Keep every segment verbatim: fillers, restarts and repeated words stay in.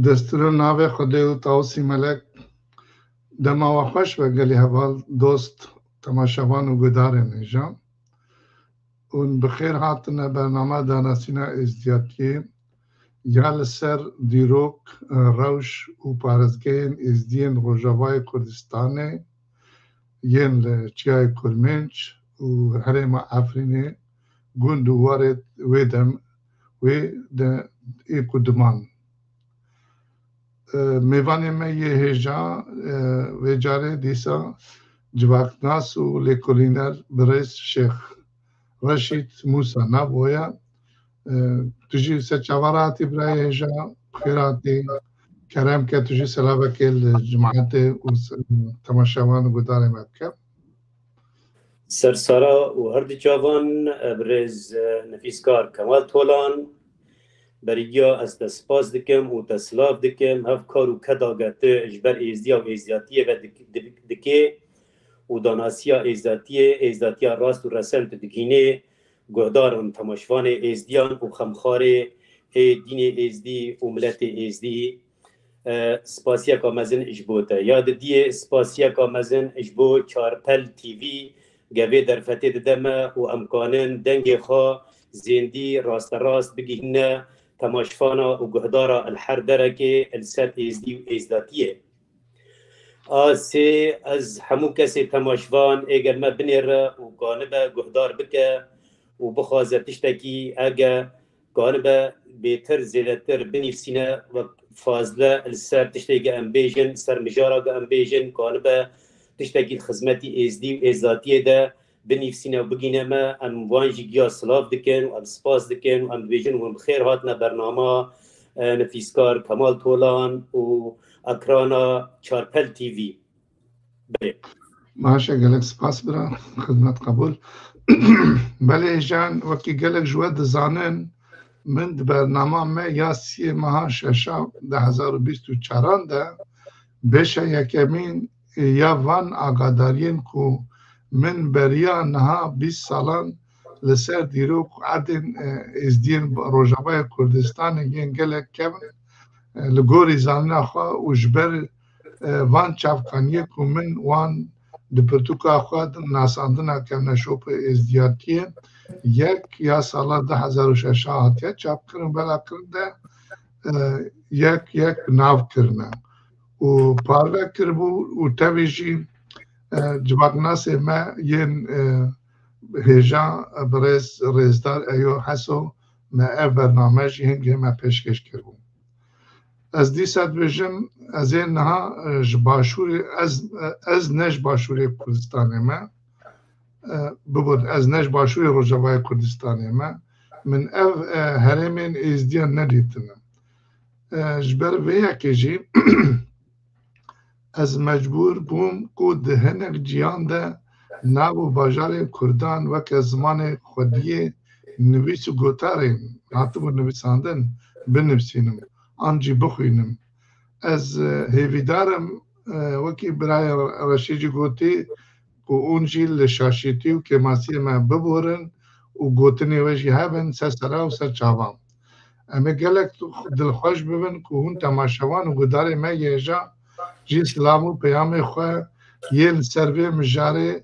Destûrê navê Xwedê û Tawusî Melek. Dema we xweş be gelî heval, dost, temaşevan û gudarên hêja. Hûn bi xêr hatine bernama danasîna êzdiyatiyê ya li ser dîrok, rewş û parêzgehên êzdiyên Rojavayê Kurdistanê yên li Çiyayê Kurmênc û herêma Efrînê, gund û warê wê dem wê de ê ku diman. E, mêvanê me yê hêja, e, vê carê dîsa civaknas û lêkolîner birêz Şêx Reşîd Mûsa Nabo ye. E, tu jî ser çava re hatî birayê hêja, bi xêr hatî. Kerem ke tu jî selavekê li cimatê û se-, temaşevan û gudarê me bike. Sersara û her di çavan, e, birêz, e, nivîskar Kemal Tolan, beriya ez te spas dikim û te silav dikim, hev kar û keda ke tu ji ber êzdiya û êzdiyatiyê ve dik-, dik-, dikê û danasiya êzdiyatiyê, êzdiyatiya rast û resen tu digihînê guhdaran, temaşvanê êzdiyan û xemxarê ê dînê êzdî û miletê êzdî. E, spasiyeka mezin ji bo te. Ya didiyê spasiyeka mezin ji bo Çarpel T V, ge vê derfetê dide me û em kanin dengê xwe zêndî rasterast bigihîne temaşvana û guhdara li her derekê li ser êzdî û êzdatiyê. A sê, ez hemû kesê temaşvan ê gel me binêre û kanibe guhdar bike û bixwaze tiştekî, ege kanibe bêtir zêdetir binivîsîne, wek fazle li ser tiştekî em bêjin, ser mijara ke em bêjin, kanibe tiştekî di xizmetî êzdî û êzatiyê de binivîsîne û bigîne me, em wan jî giya silav dikin û em spas dikin û em dibêjin hûn bi xêr hatine bernama, e, nivîskar Kemal Tolan û ekrana Çarpel T V. Belê. Baş e, gelek spas bira, xizmet qebûl. Belê hêjan, wekî gelek ji we dizanin, min di bernama me ya siyê meha şeşa du hezar û bîst û çaran de beşa yekemîn ya van agadariyên ku min beriya niha bîst salan li ser dîrok û erdên, e, êzdiyên Rojavayê Kurdistanê yên gelek kevn, e, li gorî zanîna xwe û ji ber, e, van çavkaniyê ku min wan di pirtûka xwe di nasandina kevneşopê êzdiyatiyê yek ya sala du hezar û şeş hatiye çapkirin, belakirin de, e, yek yek bi nav kirine û parve kiribû û tevî jî, e, civaknasê me yên, e, hêja, e, birêz rêzdar Eyo Heso me ev bername jî hingê me pêşkêş kiribû. Ez dîsa dibêjim, ez ê niha, e, ji Başûrê, ez, e, ez ne ji Başûrê Kurdistanê me, e, bibin, ez ne ji Başûrê Rojavayê Kurdistanê me. Min ev, e, herêmên êzdiyan nedîtine. E, ji ber vê yekê jî ez mecbûr bûm ku di hinek ciyan de nav û bajarên Kurdan weke zimanê xwediyê nivîs û gotarên hatibû nivîsandin binivîsînim an jî bixwînim. Ez, e, hêvîdar im, e, wekî birayê Reşîd jî gotî, ku hûn jî li şaşîtî û kêmasiyê me biborin û gotinê we jî hebin ser sera û ser çavan. Em ê gelek dilxweş bibin ku hûn temaşevan û gudarê me yê hêja jî silav û peyamê xwe yê li ser vê mijarê,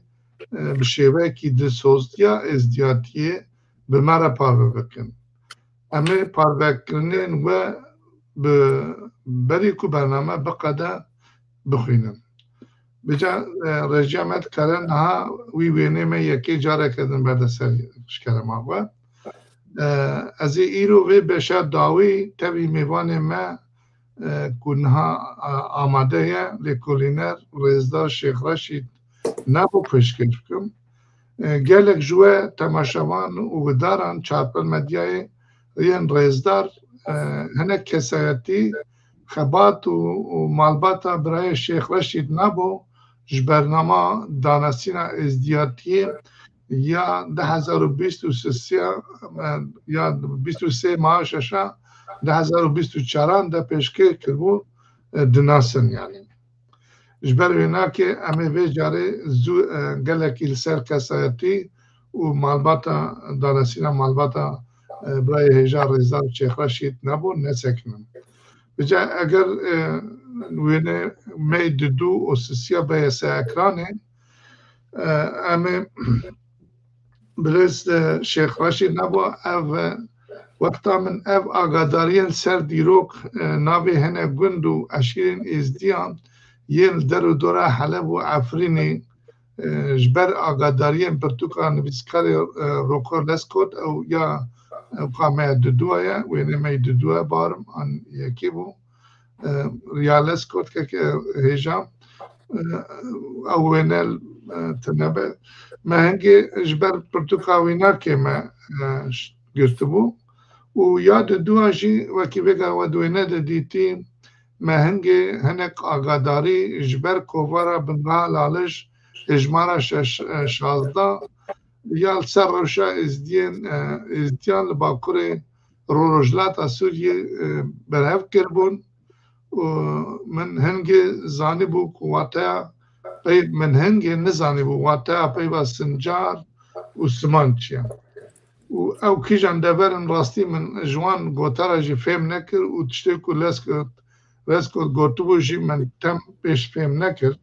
e, bi şêweyekî dilsoztiya êzdiyatiyê bi me re parve bikin. Em ê parvekirinên we bi berî ku bername biqede bixwînin. Vêca, e, rejiya me dikare niha wî wênê me yekê careke din berde ser ji kerema xwe. E, ez ê îro vê beşa dawî tevî mêvanê me, e, ku niha, e, amade ye, lêkolîner Rêzdar Şêx Reşîd Nabo pêşkêş bikim. E, gelek ji we temaşevan û gudaran Çarpel Medyayê yên rêzdar, e, hinek kesayetî xebat û, û malbata birayê Şêx Reşîd Nabo ji bernama danasîna êzdiyatiyê ya du hezar û bîst û sê, e, ya bîst û sê meha şeşa du hezar û bîst û çaran de pêşkêş kiribû, e, dinasin yanî. Ji ber wê nakê em ê vê carê zû, e, gelekî li ser kesayetî û malbata, danasîna malbata, e, birayê hêja rêzdar Şêx Reşîd Nabo nesekinin. Vêca eger e, wêne mey didu û sisiya beyese ekranê, e, em ê birêz e, Şêx Reşîd Nebo ev e, wexta min ev agadariyên ser dîrok e, navê hene gund û eşîrên êzdiyan yên li der û dora Heleb û Efrînê e, ji ber agadariyên pirtûka nivîskarê e, Roko Lescot ew ya ew ka me duduwa ye, wêne me duduwa barim an yekê bû. E, ya Lescot keke hêja e, ew wêne e, tine be. Me hingê ji ber pirtûka wî nakê me e, ş- girtibû. Û ya duduwa jî wekî vêga we di wêne de dîtî, me hingê hinek agadarî ji ber kovara Binreha Lalij hêjmara şeş- şazda ya li ser rewşa êzdiyên, e, êzdiyan li bakurê rojhilata Sûriyê e, berhev kiribûn û min hingê zanîbû ku wateya pey, min hingê nizanîbû wateya peyva Sincar û Siman çi ye. Û ew kîjan dever in rastî min ji wan gotara jî fêm nekir û tiştê ku Leskot, Leskot gotibû jî min tem pêş fêm nekir.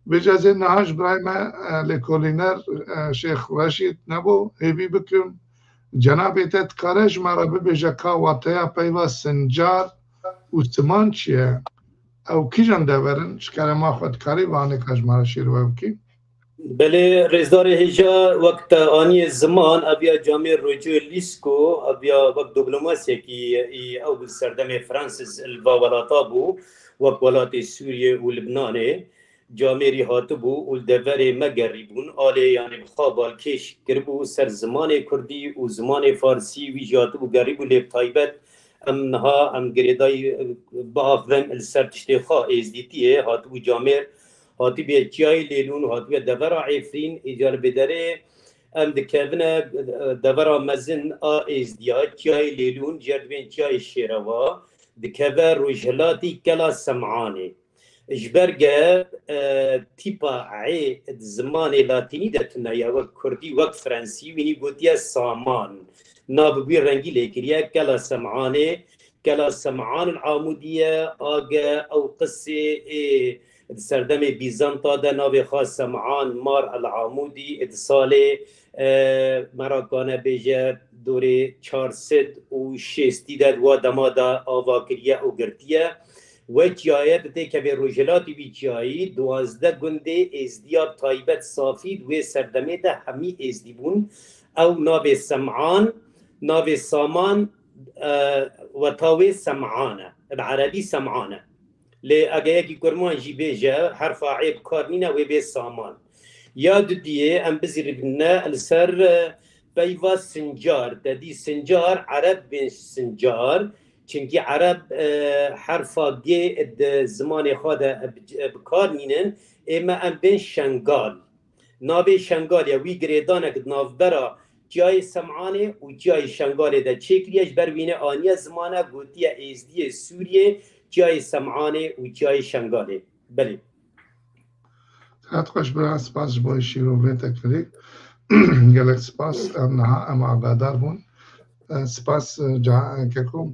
Vêca zê niha ji birayê me e, lêkolîner e, Şêx Reşîd Nebo hêvî bikim. Cenabê te dikare ji me re bibêje ka wateya peyva Sincar û Siman çi ye? Ew kîjan dever in? Ji kerema xwe dikarî vanê ka ji me re şîrove bikî? Belê, rêzdarê hêja, wek te aniyê ziman, ev ya camêr Roger Lisco, ev ya wek diplomasiyekî î ew bi serdemê Francis li va welata bû, wek welatê Sûriyê û Libnanê. Camêrî hatibû û li deverê me gerîbûn, alê, yanî bi xwe balkêş kiribû ser zimanê kurdî û zimanê farsî, wî jî hatibû gerîbû, lê bi taybet em niha, em girêdayî, eh, biaxivin li ser tiştê xwe, êzdîtiyê, hatibû camêr, hatibûye çiyayê Lêlûn, hatibûye devera Efrîn, îcar bi derê em dikevine, eh, devera mezin a êzdiya, çiyayê Lêlûn, jêr dibên çiyayê Şêreva, dikeve rojhilatî Kela Sem'anê. Ji ber ge, e, tîpa ê di zimanê latînî de tune ye, wek kurdî, wek frensî, wînî gotiye saman. Navê wî rengî lê kiriye, Kela Sem'anê, Kela Sem'an el Amûdî ye, age ew qisê ê di serdemê Bîzanta de navê xwe Sem'an Mar el Amûdî ê di salê, e, merakane bêje dorê çar sed û şêstî de di wa dema de ava kiriye û girtiye. We çiyayê di têkevê rojhilatî wî çiyayî duwazdeh gundê êzdiya taybet safî di wê serdemê de hemî êzdî bûn. Ew navê Sem'an, navê Saman, e, weta wê Sem'an e. Bi erebî Sem'an e. Lê ege yekî kurman jî bêje, herfa ê bi kar nîne, wê bê Saman. Ya dudiyê em bizîribîne li ser, e, peyva Sincar. Te dî Sincar, ereb bên Sincar, çimkî ereb, e, herfa gê di zimanê xwe de bi, bi kar nînin, ê me em bên Şengal. Navê Şengalê wî girêdanek di navbera Çiyayê Sem'anê û Çiyayê Şengalê de çêkiriye, ji ber wînê aniye zimane gotiye Êzdiyê Sûriyê, Çiyayê Sem'anê û Çiyayê Şengalê. Belê. Hat xweş bira, spas ji bo şîrovê te kirî. Gelek spas, em niha em agadar bûn. E, spas, e, ca-, e, Keko.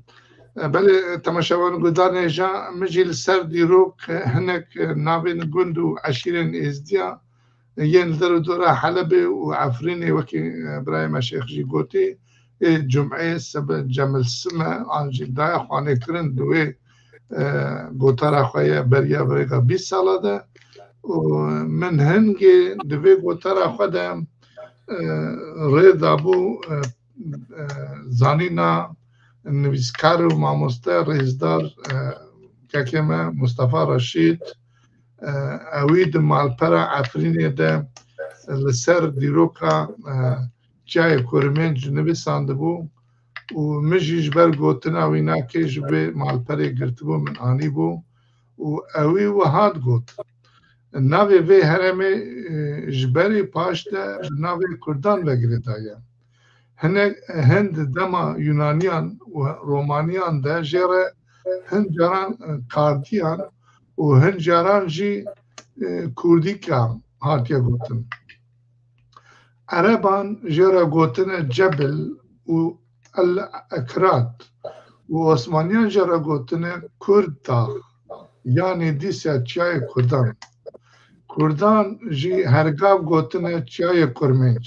E, belê, e, temaşevan guhdarên hêja, min jî li ser dîrok, e, hinek, e, navên gund û eşîrên êzdiya, e, yên li der û dora Helebê û Efrînê, wekî, e, birayê me Şêx jî gotî, ê Cum'ê, Sebe, Cemil Sime, an jî daye xwanê kirin di wê, e, gotara xwe ye beriya vêga bîst sala de. Û min hingê di vê gotara xwe de, e, rê dabû, e, e, zanîna nivîskar û mamoste rêzdar, e, kekê me Mustafa Reşîd, e, ewî di malpera Efrînê de li ser dîroka, e, Çiyayê Kurmênc nivîsandibû û min jî ji ber gotina wî nakê ji vê malperê girtibû, min anîbû û ewî wiha digot, navê vê herêmê, e, ji berî paş de bi navê Kurdan ve girêdaye. Hinek, hin di dema Yunaniyan û Romaniyan de jê re hin caran, e, Kardiyan û hin caran jî, e, Kurdîka hatiye gotin. Ereban jê re gotine Cebil û El Ekrat û Osmaniyan jê re gotine Kurd Dax, yanî dîsa Çiyayê Kurdan. Kurdan jî hergav gotine Çiyayê Kurmênc.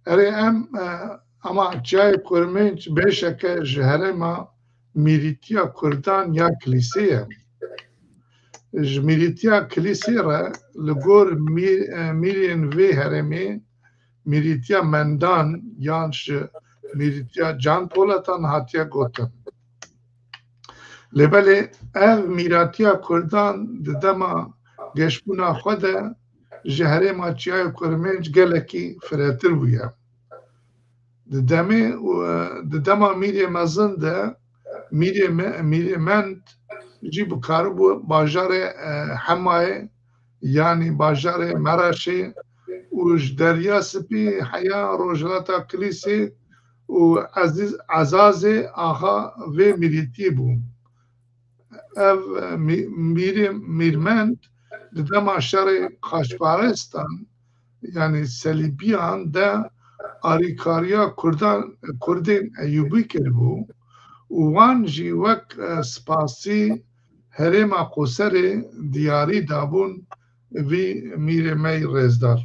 Erê em, e, ama Çiyayê Kurmênc bêşeke ji herêma mîrîtiya Kurdan ya Kilîsê ye. Ji mîrîtiya Kilîsê re li gor mî-, e, mîrên vê herêmê mîrîtiya Mendan yan ji mîrîtiya Can Polat'an hatiye gotin. Lê belê ev mîratiya Kurdan di dema geşbûna xwe de ji herêma Çiyayê Kurmênc gelekî firehtir bûye. Di demê û, e, di dema mîrê mezin de mîrê me-, mîrê mend jî bikaribû bajarê, e, Hemayê, yanî bajarê Meraşê û ji Derya Spî heya Rojhilata Kilîsê û Ezîz, Ezazê axa vê mîrîtî bû. Ev, e, mî-, mîrê, mîrmend di dema şerê xaçparestan, yanî selîbiyan de arîkariya Kurdan, Kurdên Eyûbî kiribû û wan jî wek, e, spasî herêma Qoserê diyarî dabûn vî mîrê me yî rêzdar.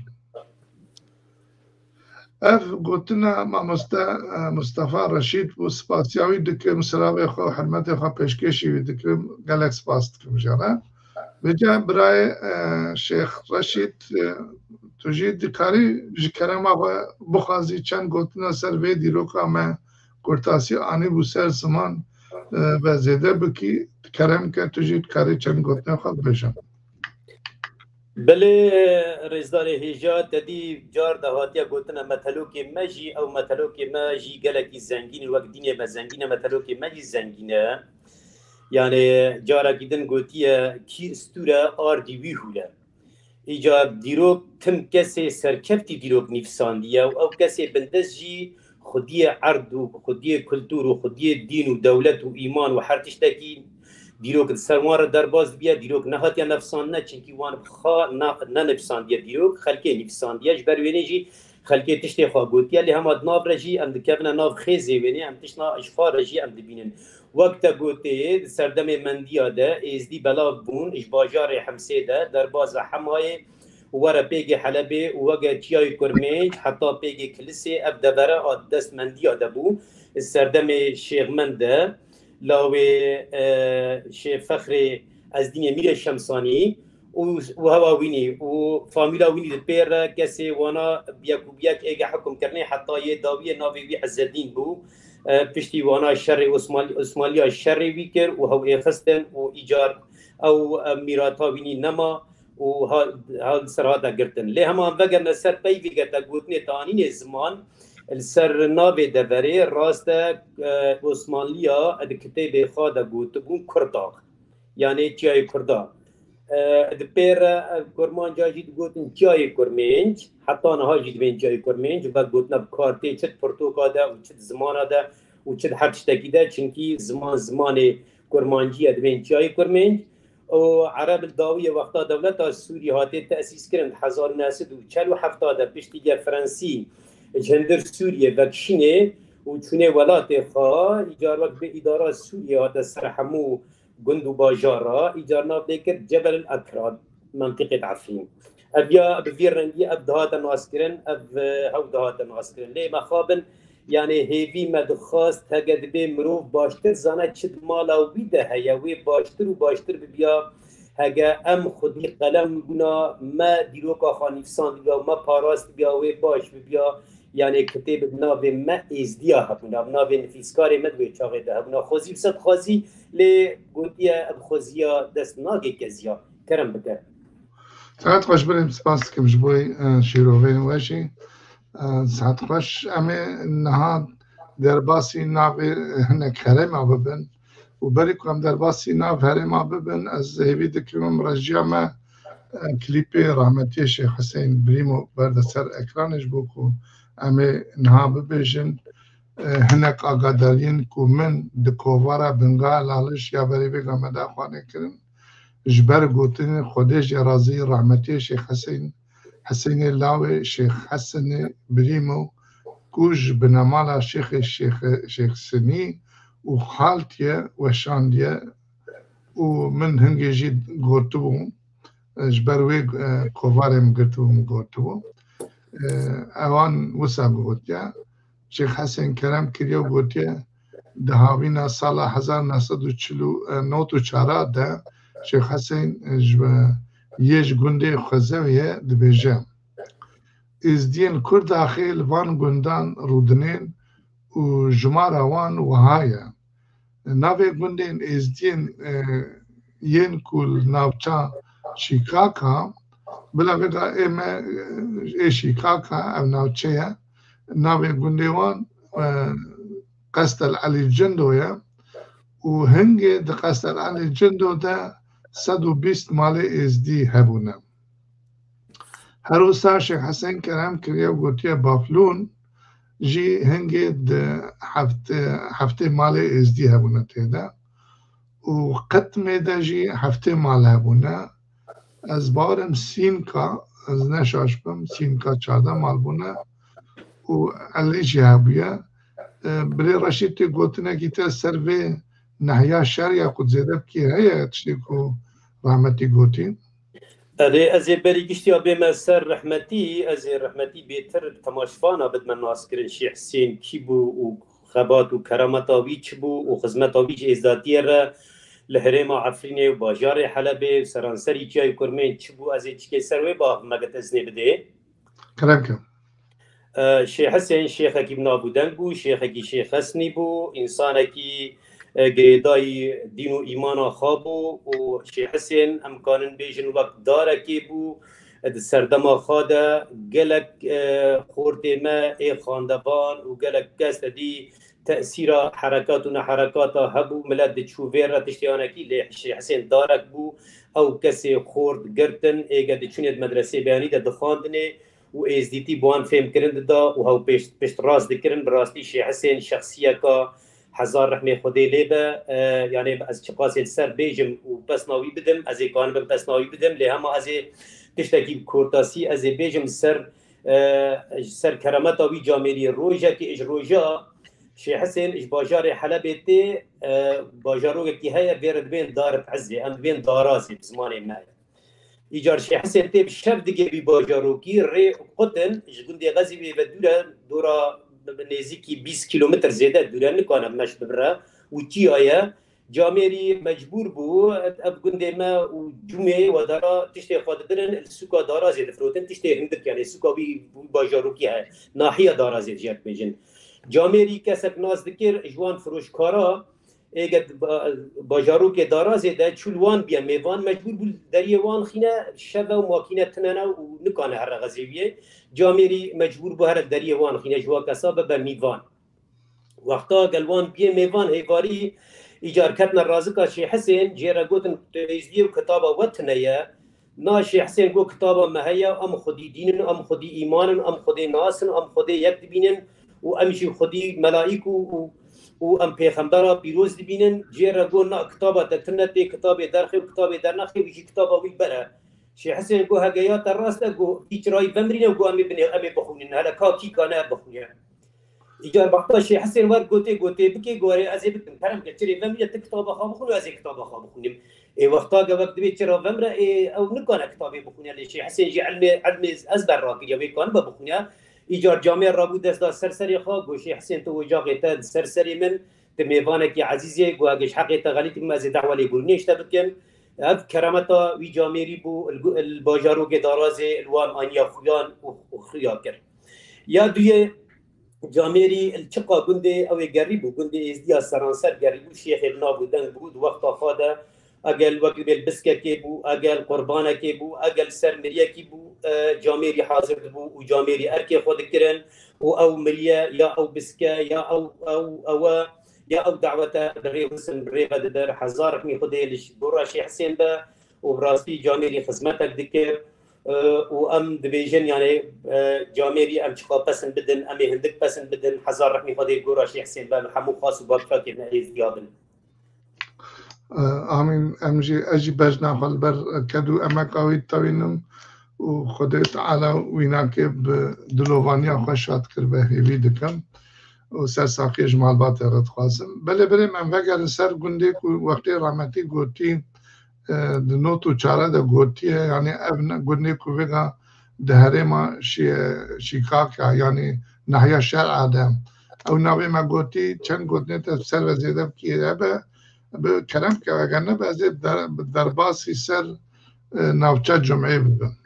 Ev gotina mamoste, e, Mustafa Reşîd bû. Spasiya wî dikim, silavê xwe û hurmetê xwe pêşkêşî wî dikim. Gelek spas dikim jê re. Vêca birayê, e, Şêx Reşîd, e, tu jî dikarî ji kerema xwe bixwazî çend gotina ser vê dîroka me kurtasî anîbû ser ziman, e, ve zêde bikî, kerem ke tu jî dikarî çend gotina xwe bibêje. Belê, rêzdarê hêja, te dî car de hatiye gotin, e, metelokê me jî, ew metelokê me jî gelekî zengîn in, wek dînê me zengîn e, metelokê me jî zengîn e. Yani carekî din gotiye, kî stûr e, ardî wî hûr e. Îcar dîrok tim kesê serkeftî dîrok nivîsandiye û ew kesê bindest jî xwediyê erd û xwediyê kultur û xwediyê dîn û dewlet û îman û her tiştekî dîrok di ser wan re derbas dibiye. Dîrok nehatiye nivîsandine, çimkî wan bi xwe ne-, nenivîsandiye dîrok, xelkê nivîsandiye. Ji ber wênê jî xelkê tiştê xwe gotiye, lê hema di nav re jî em dikevine nav xêzê wênê, em tiştna ji xwe re jî em dibînin. Wek te gotê, di serdemê Mendiya de êzdî belav bûn, ji bajarê Himsê de, derbaza Hemayê û were pêgê Helebê û weke Çiyayê Kurmênc heta pêgê Kilisê ev devere a dest Mendiya de bû. Serdemê Şêxmend de lawê, e, Şêx Fexrê Ezdînê Mîrê Şemsanî û, û hewa wînî û famîla wînî di pê re kesê wana bi yek û bi yek êge hukm kirinê heta yê dawiyê navê wî Ezzedîn bû. E, piştî wana şerê Osmanlî-, Osmanliya şerê wî kir û hew ê xistin û îcar ew, e, mîrata wînî nema û ha, ha li ser hate girtin. Lê hema em vegerine ser peyvê ke te gotinê te anînê ziman, li ser navê deverê rast e, e, Osmanliya di kitêbê xwe de gotibûn Kurdax. Yanê Çiyayê Kurda. E, di pê re, e, Kurmanca jî digotin Çiyayê Kurmênc, heta niha jî dibên Çiyayê Kurmênc, ve gotina bi kar tê çi di pirtoka de û çi di zimana de û çi di her tiştekî de, çimkî ziman zimanê Kurmancî ye, dibên Çiyayê Kurmênc. Û Ereb li dawiyê wexta dewleta Sûrî hatê tesîs kirin di hezar û neh sed û çel û heft de piştî ke Frensî ji hundir Sûriyê vekişînê û çûnê welatê xwe, îcar wek bi îdara Sûriyê hate ser hemû gund û bajara, îcar nav lê kir Cebel el Ekra, mentiqê Efrîn. Ev ya bi vî rengî ev dihate naskirin, ev, e, hew dihate naskirin. Lê mexabin, yanê hêvî me dixwast, hege dibê mirov baştir zane çi di mala wî de heye, wê baştir û baştir bibiya. Hege em xwedî qelem bûna me dîroka xwe nivîsandibiya û me parastibiya, wê baş bibiya. Yanê kitêb bi navê me Êzdiya hebûna, bi navê nivîskarê me di wê çaxê de hebûna. Xwezî bi sed xwezî, lê gotiye ev xweziya dest nagê keziya. Kerem bike. Saet xweş birêm, spas dikim ji bo, e, şîrovên we jî. E, saet xweş. Em ê niha derbasî navê hinek herêma bibin û berî ku em derbasî nav herêma bibin, ez hêvî dikim em rejiya me, e, klîpê rahmetiyê Şêx Huseyîn Brîmo berde ser ekranê ji bo ku em ê niha bibêjin. E, hinek agadariyên ku min di kovara Bingala Laliş ya berî vê gameda xwanê kirin, ji ber gotinên Xwedê jê razî, rahmetiyê Şêx Hesên, Hesênê Lawê, Şêx Hesenê Birîmo, ku ji binemala Şêxê Şêx, Şêx Sinî û xaltiye, weşandiye û min hingê jî gotibû, e, ji ber wê, e, kovarê min girtibû, min gotibû. E, ewan wisa gotiye, Şêx Hesên kerem kiriye û gotiye, di havîna sala hezar neh sed û çil û nod û çar de Şêx Hesên ji yê ji gundê Xwezewê ye, dibêje, Êzdiyên Kurd axê li van gundan rûdinên û jimara wan wiha ye. Navê gundên Êzdiyên, e, yên ku li navça Şîkaka, bila vê de ê me, e, ê Şîkaka, ev navçe ye, navê gundê wan, e, Qestel Elî Cindo ye û hingê di Qestel Elî Cindo de sed û bîst malê Êzdî hebûne. Her wisa Şêx Hesên kerem kiriye û gotiye Baflûn jî hingê di heft-, heftê malê Êzdî hebûne tê de û Qitmê de jî heftê mal hebûne. Ez bawerim Sînka, ez ne şaş bim, Sînka çardeh mal bûne û Elî jî hebûye. E, Birê Reşîd, tu gotinekî te ser vê nehiya şer ya ku zêde bikî heye, tiştê ku rahmetî gotî? Erê, ez ê berî giştî ya bême ser rehmetî, ez ê rehmetî bêtir bi temaşvana bidime naskirin Şêx Husên kî bû û xebat û kerameta wî çi bû û xizmeta wî ji êzdatiyê re li herêma Efrînê û bajarê Helebê û seranserî Çiyayê Kurmên çi bû, ez ê çikê ser wê biaxivime, get iznê bidê. Kerem ke. E, Şêx Hesên şêxekî bi nav û deng bû, şêxekî şêxesnî bû, însanekî, e, girêdayî dîn û îmana xwe bû û Şêx Hesên, em kanin bêjin, wek darekê bû, e, di serdema xwe de gelek, e, xortê me ê xandevan û gelek kes te dî tesîra herekat û neherekata hebû, milet diçû vê re tiştê anekî, lê Şêx Hesên darek bû, ew kesê xort girtin, êge diçûnê di medresê beyanî de dixwandinê û êzdîtî bi wan fêhmkirin dida û hew pêş-, piştrast dikirin. Bi rastî Şêx Hesên şexsiyeka hezar rehmê Xwedê lê be, e, yanê ez çiqasê li ser bêjim û pesna wî bidim, ez ê kanibim pesna wî bidim, lê hema ez ê tiştekî bi kurtasî ez ê bêjim li ser, e, ji ser keremeta wî camêrî. Rojekê ji roja Şêx Hesên ji bajarê Helebê tê, e, bajarokekî heye, vê re dibên Dar Ezê, em dibên Darazê bi zimanê me. Îcar Şêx Hesên tê bi şev digê vî bajarokî, rê qutin ji gundê Xezîvê ve dûr e, dora bi nêzîkî bîst kîlometr zêde dûr e, nikane meş bibire û çiya ye. Camêrî mecbûr bû, ev gundê me û cumê we dara tiştê xwe dibirin, li sûka Darazê difirotin, tiştê hindik, yanê sûka wî, wî bajarokî heye, nahiya Darazê jî dibêjin. Camêrî kesek nas dikir, ji wan firoşkara, êge ba-, bajarokê Darazê de çû li wan biye mêvan, mecbûr bû deriyê wan xîne, şev e û makîne tune ne û nikane here Xezêwiyê. Camêrî mecbûr bû here deriyê wan xîne, ji wa kesa bibe mîvan. Wexta gel wan biyê mêvan hêvarî, îcar ketine razika Şêx Hesên, jê re gotin, tu êzdî yê û kitaba we tune ye. Na, Şêx Hesên got, kitaba me heye, em xwedî dîn in, em xwedî îman in, em xwedê nas in, em xwedê yek dibînin û em jî xwedî melayîk û, û, û em pêxembera pîroz dibînin. Jê re got, na, kitaba te tune tê, kitabê derxê û kitabê dernaxê, wî jî kitaba wî bere. Şêx Hesên got, hege ya te rast e, got, vî çirayî vemirîne, got, em ê binê, em ê bixwînin. Hele ka kî kane bixwîne. Îcar wexta Şêx Hesên wer gotê, gotê bikê, gorê ez ê bikim. Kerem ke, çirê vemrîne, ti kitaba xwe bixwîne, ez ê kitaba xwe bixwînim. Ê wexta ge wek dibê çira vemre, ê ew nikane kitabê bixwîne, lê Şêx Hesên jî ilmê, ilmê ezber rakiriye, wê kanibe bixwîne. Îcar camêr rabû dest da ser serê xwe, got, Şêx Hesên, tu ocaxê te di ser serê min, tu mêvanekî ezîz ê, got, hege ji heqê te xelîtî bim, ez ê dehwa lêborînê ji te bikim. Ev keremeta wî camêrî bû, li gu-, li bajarokê Darazê li wan aniya xuyan û, û xuya kir. Ya duyê, camêrî li çiqa gundê ew ê gerî bû, gundê êzdiya seranser gerî bû, şêxê bi nav û deng bû, di wexta xwe de egel wek dibê li Biskekê bû, egel Qurbanekê bû, egel ser miriyekî bû, e, camêrî hazir dibû û camêrî erkê xwe dikirin û ew miriye ya ew biske ya ew, ew, ew e, ya ew dawete bi rê xistin, bi rê ve dibir. Hezar rehmî Xwedê li gora Şêx Hesên be û bi rastî camêrî xizmetek dikir. E, û em dibêjin, yanî, e, camêrî em çiqa pesin bidin, em ê hindik pesin bidin, hezar rehmî Xwedê gora Şêx Hesên be, hemû xas û bakçakê me êzdiya bin. E, amîn. Em jî, ez jî bejna xwe li ber ked û emeka wî ditewînim û Xwedê Teala wînakê bi dilovaniya xwe şad kiribe hêvî dikim. û ser saxiyê ji malbatê re dixwazim. Belê, belê, em vegerin ser gundê ku wextê rahmetî gotî, e, di not û çare de gotiye, yanî ev ne, gundê ku vêga di herêma Şî-, Şîkaka, yanî nahiya Şer'a de. Ew navê me gotî, çend gotinê te ser ve zêde bikî hebe, bi kerem ke, eger ne be, ez ê der-, bi derbasî ser, e, navça Cumeyê bibim.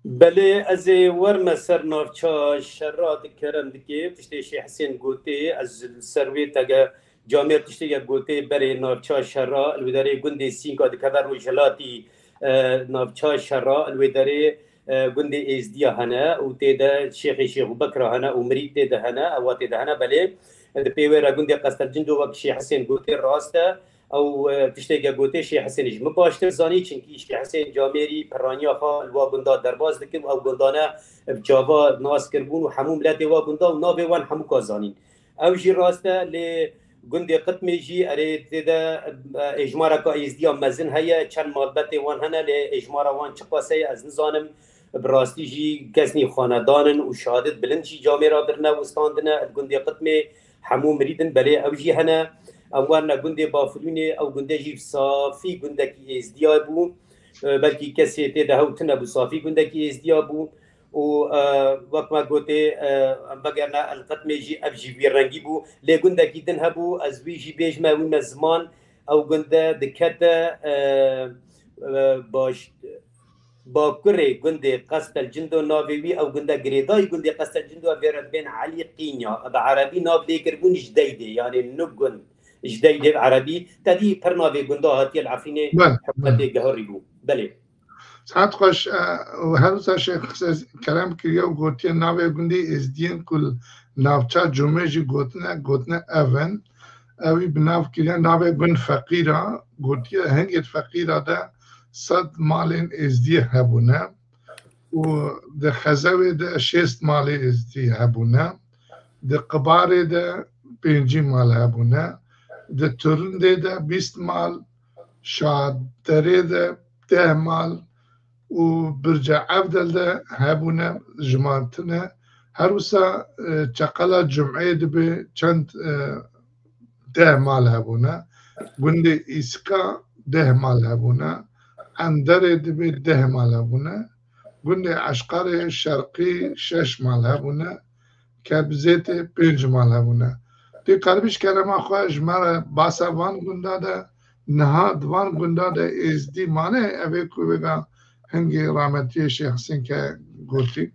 Belê, ez ê werme ser navça Şer'a, di kerem dikê, tiştê Şêx Hisên gotê, ez li ser wê tege camêr tiştê yek gotê, berê navça Şer'a, li wê derê gundê Sînka dikeve rojhilatî, e, navça Şer'a, li wê derê, e, gundê Êzdiya hene û tê de Şêxê Şêx Bekra hene û mirîd tê de hene, ewa tê de hene, belê, di pê wê re gundê Qestelcindo wek Şêx Hisên gotê rast e, ew, e, tiştê ge gotê Şêx Hisên ji min baştir zanî, çinkî Şêx Hisên camêrî piraniya xwe li wa gunda derbas dikir û ew gundane bi çava nas kiribûn û hemû miletê wa gunda û navê wan hemû ka zanîn. Ew jî rast e, lê gundê Qitmê jî erê tê de, e, êjmareka Êzdiya mezin heye, çend malbetê wan hene, lê êjmara wan çiqas heye, ez nizanim. Bi rastî jî kesnî xanedan in û şehadit bilind jî camêra birine û standine. Li gundê Qitmê hemû mirîd in, belê ew jî hene. Em werine gundê Bafilûnê, ew gunde jî safî gundekî Êzdiya bû. E, belkî kesê tê de hew tune bû, safî gundekî Êzdiya bû. Û, e, wek me gotê, e, em vegerine El Qitmê jî, ev jî vî rengî bû. Lê gundekî din hebû, ez wî jî bêjime, wî me ziman, ew gunde dikete, e, e, baş, bakurê gundê Qestel Cindo navê wî, ew gunde girêdayî gundê Qestel Cindo, vê re dibên Elî Qînya. Bi erebî nav lê kiribûn Jdeydê, yanê Nugun Jdeydê bi erebî. Te dî pir navê gunda hatiye li Efrînê, Bel, hikûmetê bel. Gehorî bû. Belê. Saet xweş, e, û her wisa Şêx Qisê kerem kiriye û gotiye navê gundê Êzdiyên ku li navça Cumê jî gotine, gotine ev in. Ewî bi nav kiriye navê gund Feqîra, gotiye hingê di Feqîra de sed malên Êzdiyê hebûne û di Xezewê de şêst malê Êzdî hebûne, di Qibarê de pêncî mal hebûne, di Turindê de bîst mal, Şaderê de deh mal û Birca Evdel de hebûne, jimartine. Her wisa, e, çeqela Cumeyê dibe çend, e, deh mal hebûne. Gundê Îska deh mal hebûne. Enderê dibe deh mal hebûne. Gundê Eşqarê Şerqî şeş mal hebûne. Kerbizêtê pênc mal hebûne. Tu karibî ji kerema xwe ji me re basa van gunda de, niha di van gunda de Êzdî mane, ev ê ku vêga hingê rahmetiyê Şêx Hisên ke gotî?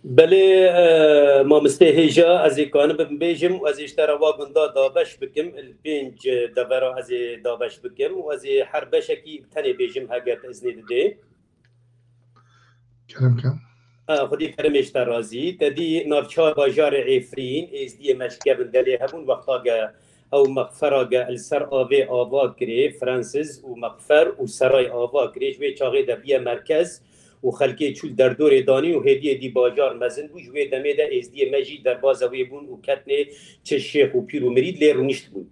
Belê, e, mamostê hêja, ez ê kanibim bêjim û ez ê ji te re wa gunda dabeş bikim, li pênc devera ez ê dabeş bikim û ez ê her beşekî bi tenê bêjim, heger te iznê didê. Kerem ke. E, Xwedî keremê ji te razî. Te dî navça bajarê Efrîn, Êzdiyê me ji kevin delê hebûn, wexta ge ew mexfera ge li ser avê ava kirê, Fransiz û mexfer û seray ava kirê, ji wê çaxê de bûye merkez û xelkê çû li derdorê danî û hêdî hêdî bajar mezin bû. Ji wê demê de Êzdiyê me jî derbaza wê bûn û ketnê çi şêx û pîr û mirîd lê rûniştibûn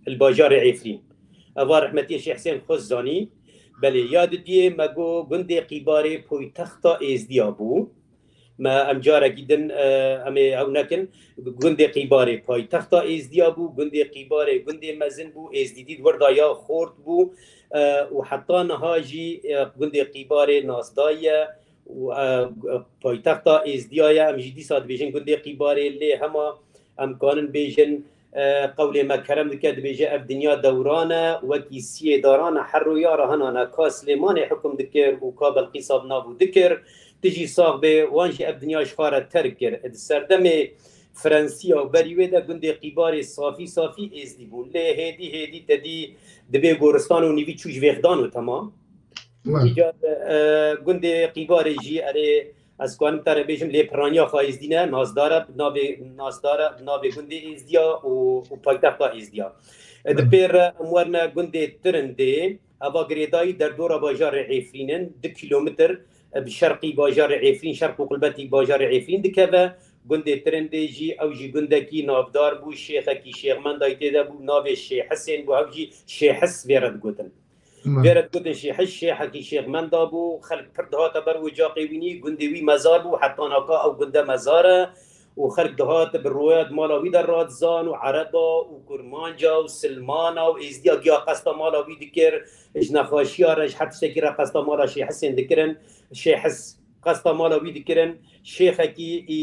li bajarê Efrîn. Eva rehmetiyê Şêx Hisên xwe zanî. Belê, ya didiyê me got gundê Qîbarê poytexta Êzdiya bû. Me em carekî din, e, em ê ew nekin. Gundê Qîbarê paytexta Êzdiya bû. Gundê Qîbarê gundê mezin bû. Êzdî dî di wir de ya xort bû. E, û heta niha jî, e, gundê Qîbarê nasdayî ye. Û, e, paytexta Êzdiya ye. Em jî dîsa dibêjin gundê Qîbarê, lê hema em kanin bêjin, e, qewlê me kerem dike, dibêje, ev dinya dewran e, wekî siyê daran e, her roya re hinane ka Silêmanê hukum dikir û ka Belqîsa bi nav û dikir, tu jî sax bê, wan jî ev dinya ji xwe re terk kir. Di serdemê Frensiya û berî wê de gundê Qîbarê safî safî Êzdî bûn. Lê hêdî hêdî te dî dibê goristan û nîvî çû ji vêxdan û temam. Îcar, e, gundê Qîbarê jî erê ez kanim te re bêjim, lê piraniya xwe Êzdî ne, nasdar e, bi navê, nasdar e, bi navê gundê Êzdiya û, û paytexta Êzdiya. E, di pê re em werine gundê Tirindê, eva girêdayî derdora bajarê Efrîn in, du kilometr, e, bi şerqî bajarê Efrîn, şerq û qulbetî bajarê Efrîn dikeve. Gundê Tirindê jî, ew jî gundekî navdar bû, şêxekî şêxmendayî tê de bû, navê Şêx Hisên bû, ew jî Şêx His vê re digotin. Vê re digotin Şêx His, şêxekî şêxmenda bû, xelk pir dihate ber wê caqê wînî, gundê wî mezar bû, heta naka ew gunde mezar e û xelk dihat bi roya di mala wî de radizan û ereba û kurmanca û silmana û êzdiya giya qesta mala wî dikir, ji nexweşiya re, ji her tiştekî re qesta mala Şêh Hisên dikirin. Şêh His qesta mala wî dikirin. Şêxekî î,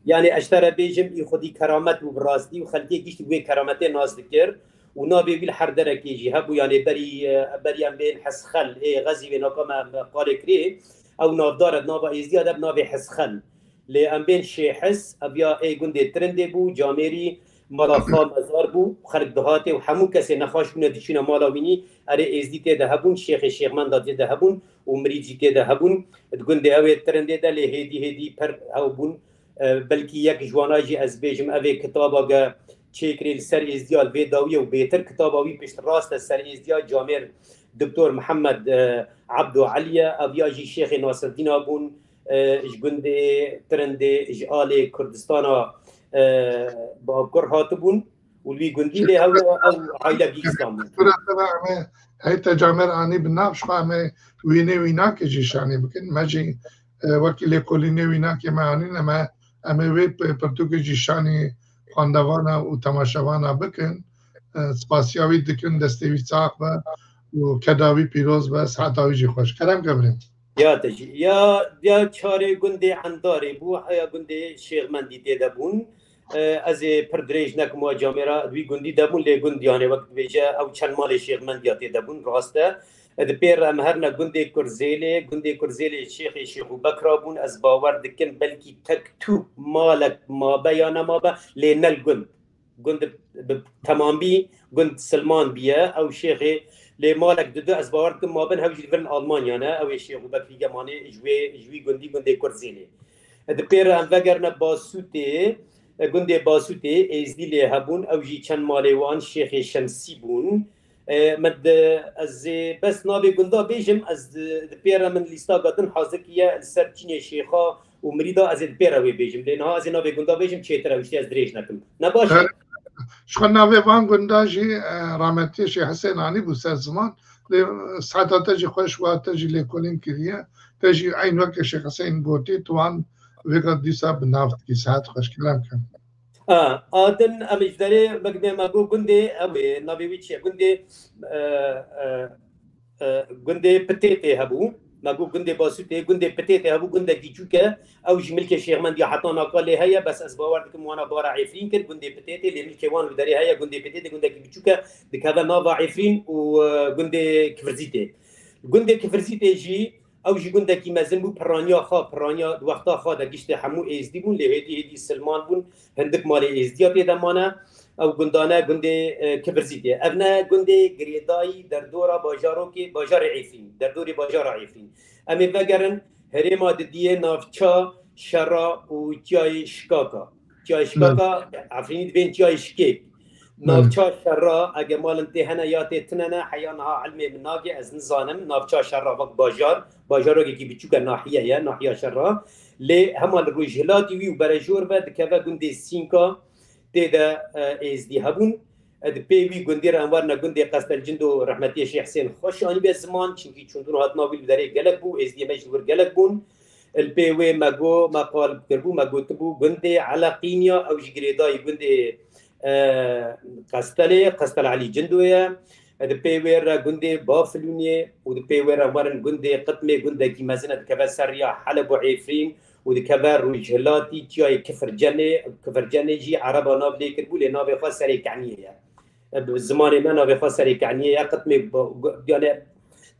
yani ez ji te re bêjim, î xwedî keramet bû bi rastî û xelkê giştî wê kerametê nas dikir û navê wî li her derekê jî hebû, yani berî, e, berî em bên Hesxel, ê Xezî wê naka me, me qalê kirê, ew navdar e, nava êzdiya de bi navê Hesxel. Lê em bên Şêhis, ev ya ê gundê Tirindê bû, camêrî mala xwe mezar bû, xelk dihatê û hemû kesê nexweş bûne diçûne mala wînî, erê êzdî tê de hebûn, şêxê şêxmenda tê de hebûn û mirîd jî tê de hebûn. Di gundê ew ê Tirindê de lê hêdî hêdî pir hew bûn. E, belkî yek ji wana jî ez bêjim, ev ê kitaba ge çêkirê li ser êzdiya li vê dawiyê û bêtir kitaba wî piştrast e ser êzdiya camêr Doktor Mihemed, e, Ebdo Elî ye. Ev ya jî Şêxê Nasirdîna bûn, e, ji gundê Tirindê, ji alê Kurdistana, e, Bakur hatibûn û li wî gundî lê hew ew aîle gîstan bûn. Tura te ve em ê heyte camêr anî bi nav, ji xwe em ê wînê wînakê jî şanî bikin. Me jî, e, wekî lêkolînê wînakê me anîn, em ê, em ê wê pi-, pirtûkê jî şanî xwendevana û temaşevana bikin. E, spasiya wî dikin, destê wî sax be û keda wî pîroz be, siheta wî jî xweş. Kerem ke birîm. Ya te jî. Ya, ya çarê gundê Endarê bû, heya gundê Şêxmendî tê de bûn. E, ez ê pir dirêj nekim wa camêra, di wî gundî de bûn, lê gund, yani wek dibêje, ew çend malê Şêxmendiya tê de bûn, rast e. E, di pê re em herine gundê Kurzêlê, gundê Kurzêlê Şêxê Şêxûbekra bûn, ez bawer dikim, belkî tek tu malek mabe ya nemabe, lê ne li gund. Gund bi temamî gund silman biye, ew şêxê lê malek didu, ez bawer dikim mabin, hew jî li vir in Almanya ne, ew ê Şêxûbekrî Gemanê ji wê, ji wî gundî, gundê Kurzêlê. Di pê re em vegerine Basûtê, gundê Basûtê êzdî lê hebûn, ew jî çend malê wan Şêxê Şemsî bûn. E, min di, ez ê bes navê gunda bêjim, ez di, di pê re min lîstaka din hazir kiriye, li ser çînê şêxa û mirîda ez ê di pê re wê bêjim. Lê niha ez ê navê gunda bêjim, çêtir e, wiştî ez dirêj nekim. Ne baş e? Ji xwe navê van gunda jî, e, rahmetiyê Şêx Hisên anî bû ser ziman. Lê, e, seheta te jî xweş, wa te jî lêkolîn kiriye. Te jî eyn weke Şêx Hisên gotî, tu wan vêga dîsa bi nav dikî. Sehet xweş, kerem ke. A, a din em ji derê, me, me got gundê, ew ê, navê wî çi ye? Gundê, e, e, e, gundê Pitêtê hebû. Me got gundê Basûtê, gundê Pitêtê hebû, gundekî çûk e. Ew jî milkê Şêxmendiya heta naka lê heye, bes ez bawer dikim wana bara Efrîn kir, gundê Pitêtê, lê milkê wan li derê heye, gundê Pitêtê gundekî biçûk e, dikeve nava Efrîn û, e, gundê Kifirzîtê. Gundê Kifirzîtê jî, ew jî gundekî mezin bû, piraniya xwe, piraniya di wexta xwe de giştê hemû êzdî bûn, lê hêdî hêdî silman bûn, hindik malê êzdiya tê de mane. Ew gundane gundê, e, Kivirzîtê. Ev ne gundê girêdayî derdora bajarokê, bajarê Efrîn, derdorê bajara Efrîn. Em ê vegerin herêma didiyê navça Şera û Çiyayê Şikaka. Çiyayê Şikaka, Efrînî dibên Çiyayê Şikêk. Navça Şera, ege malin tê hene ya tê tine ne, heya niha ilmê min nagê, ez nizanim. Navça Şera wek bajar, bajarokekî biçûk e, nahiye ye, nahiya Şera. Lê hema li rojhilatî wî û berejor ve dikeve gundê Sînka, tê de, e, êzdî hebûn. E, di pê wî gundî re em werine gundê Qestel Cindo, rehmetiyê Şêx Hisên xweş anîbe ziman, çimkî çûndûn hatina wî li derê gelek bû, êzdiyê me jî li wir gelek bûn. Li pê wê me got, me qal kirbû, me gotibû gundê Eleqîniya, ew jî girêdayî gundê, e, Qestelê, Qestel Elî Cindo ye. E, di pê wê re gundê Bafilûnê û di pê wê re werin gundê Qitmê, gundekî mezin e, dikeve ser riya Heleb û Efrîn û dikeve rojhilatî çiyayê Kifircenê. Kifircenê jî ereba nav lê kirbû, lê navê xwe Serê Keniyê ye. E, bi zimanê me navê xwe Serê Keniyê ye. Qitmê ba-, gu-, yani,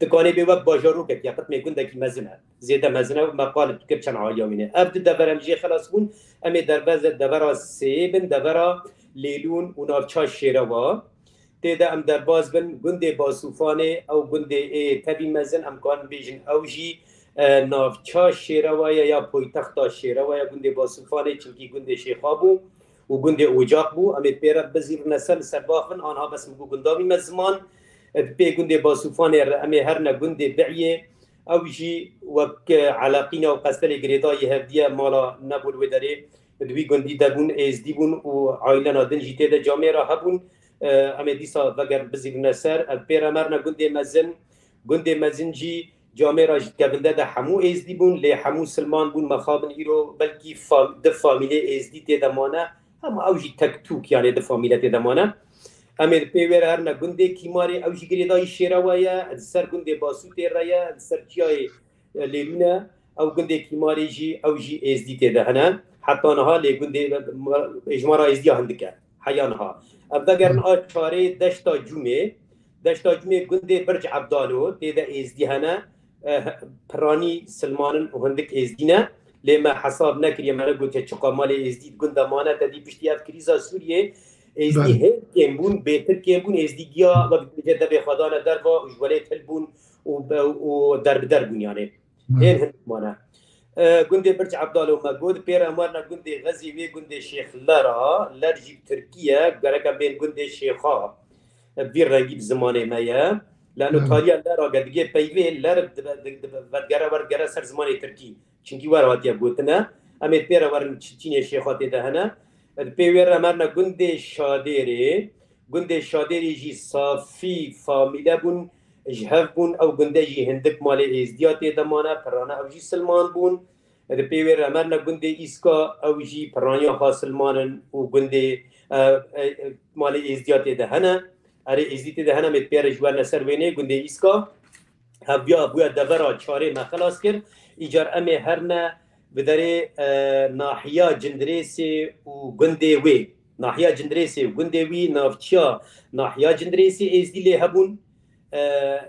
dikanê bê wek bajarokek ya, Qitmê gundekî mezin e. Zêde mezin e, me qal kir çend aliya wî ne. Ev du dever em jê xelas bûn. Em ê derveze devera sê bin, devera Lêlûn û navça Şêrewa. Tê de em derbas bin gundê Basûfanê, ew gundê ê tevî mezin, em karin bêjin ew jî, e, navça Şêrewa ye ya poytexta Şêrewa ye, gundê Basûfanê, çimkî gundê Şêxa bû û gundê Ocaq bû. Em ê pê re bizîrine ser, li ser baxivin, anha bes min got gunda wî me ziman. E, bi pê gundê Basûfanê re em ê herine gundê Bi'yê. Ew jî wek, e, Eleqîna û Qestelê girêdayî hevdiye, mala nebû li wê derê. Di wî gundî de bûn, êzdî bûn û aîlena din jî tê de camêra hebûn. E, em ê dîsa veger bizîrine ser. Ev pê re merine gundê mezin. Gundê mezin jî Camêra jî kevinde de hemû êzdî bûn, lê hemû silman bûn, mexabin îro belkî fam-, di famîlê êzdî tê de mane, hema ew jî tek tûk, yanê di famîle tê de mane. Em ê di pê wê re herine gundê Kîmarê, ew jî girêdayî Şêrewe ye, di ser gundê Basûtê re ye, di ser çiyayê, e, Lêlûn e. Ew gundê Kîmarê jî, ew jî êzdî tê de hene. Heta niha lê gundê, e, êjmara êzdiya hindik e. Heya niha. Em vegerin a çarê deşta Cûmê. Deşta Cûmê gundê Birc Ebdalo tê de êzdî hene. E, piranî silmanin û hindik êzdî ne. Lê me hesab nekiriye, me negotiye çiqa malê êzdî di gunda mane, te dî piştî ev krîza Sûriyê êzdî Belê. hêl kêm bûn, bêtir kêm bûn, êzdî giya wek dibêje devê xwe dane derva û ji welêt hilbûn û be-, û derbider bûn yanê. Hên hindik mane. E, gundê Birc Ebdalo me got, pêre em werine gundê Xezî wê gundê Şêx Lera, Ler jî bi tirkî ye, gerek em bên gundê Şêxa. E, bi vî rengî bi zimanê me ye. Lano Evet. tariya Lera ge digê peyvê, Ler dibe, di-, dibe, vedigere, werdigere ser zimanê tirkî. Çinkî wer hatiye gotine. Em ê pêre werin çi-, çînê Şêxa tê de hene. E, di pê wê re em herine gundê Şadêrê. Gundê Şadêrê jî safî famîle bûn, ji hev bûn. Ew gunde jî hindik malê êzdiya tê de mane, pirane ew jî silman bûn. Di pê wê re em herine gundê Îska, ew jî piraniya xwe silman in û gundê, e, e, malê êzdiya tê de hene. Erê êzdî tê de hene, em ê di pê re ji werine ser wênê gundê Îska. Hev ya bûye devera çarê me xelas kir. Îcar em ê herine bi derê, e, nahiya Cindirêsê û gundê wê. Nahiya Cindirêsê û gundê wî navçiya nahiya Cindirêsê êzdî lê hebûn. E,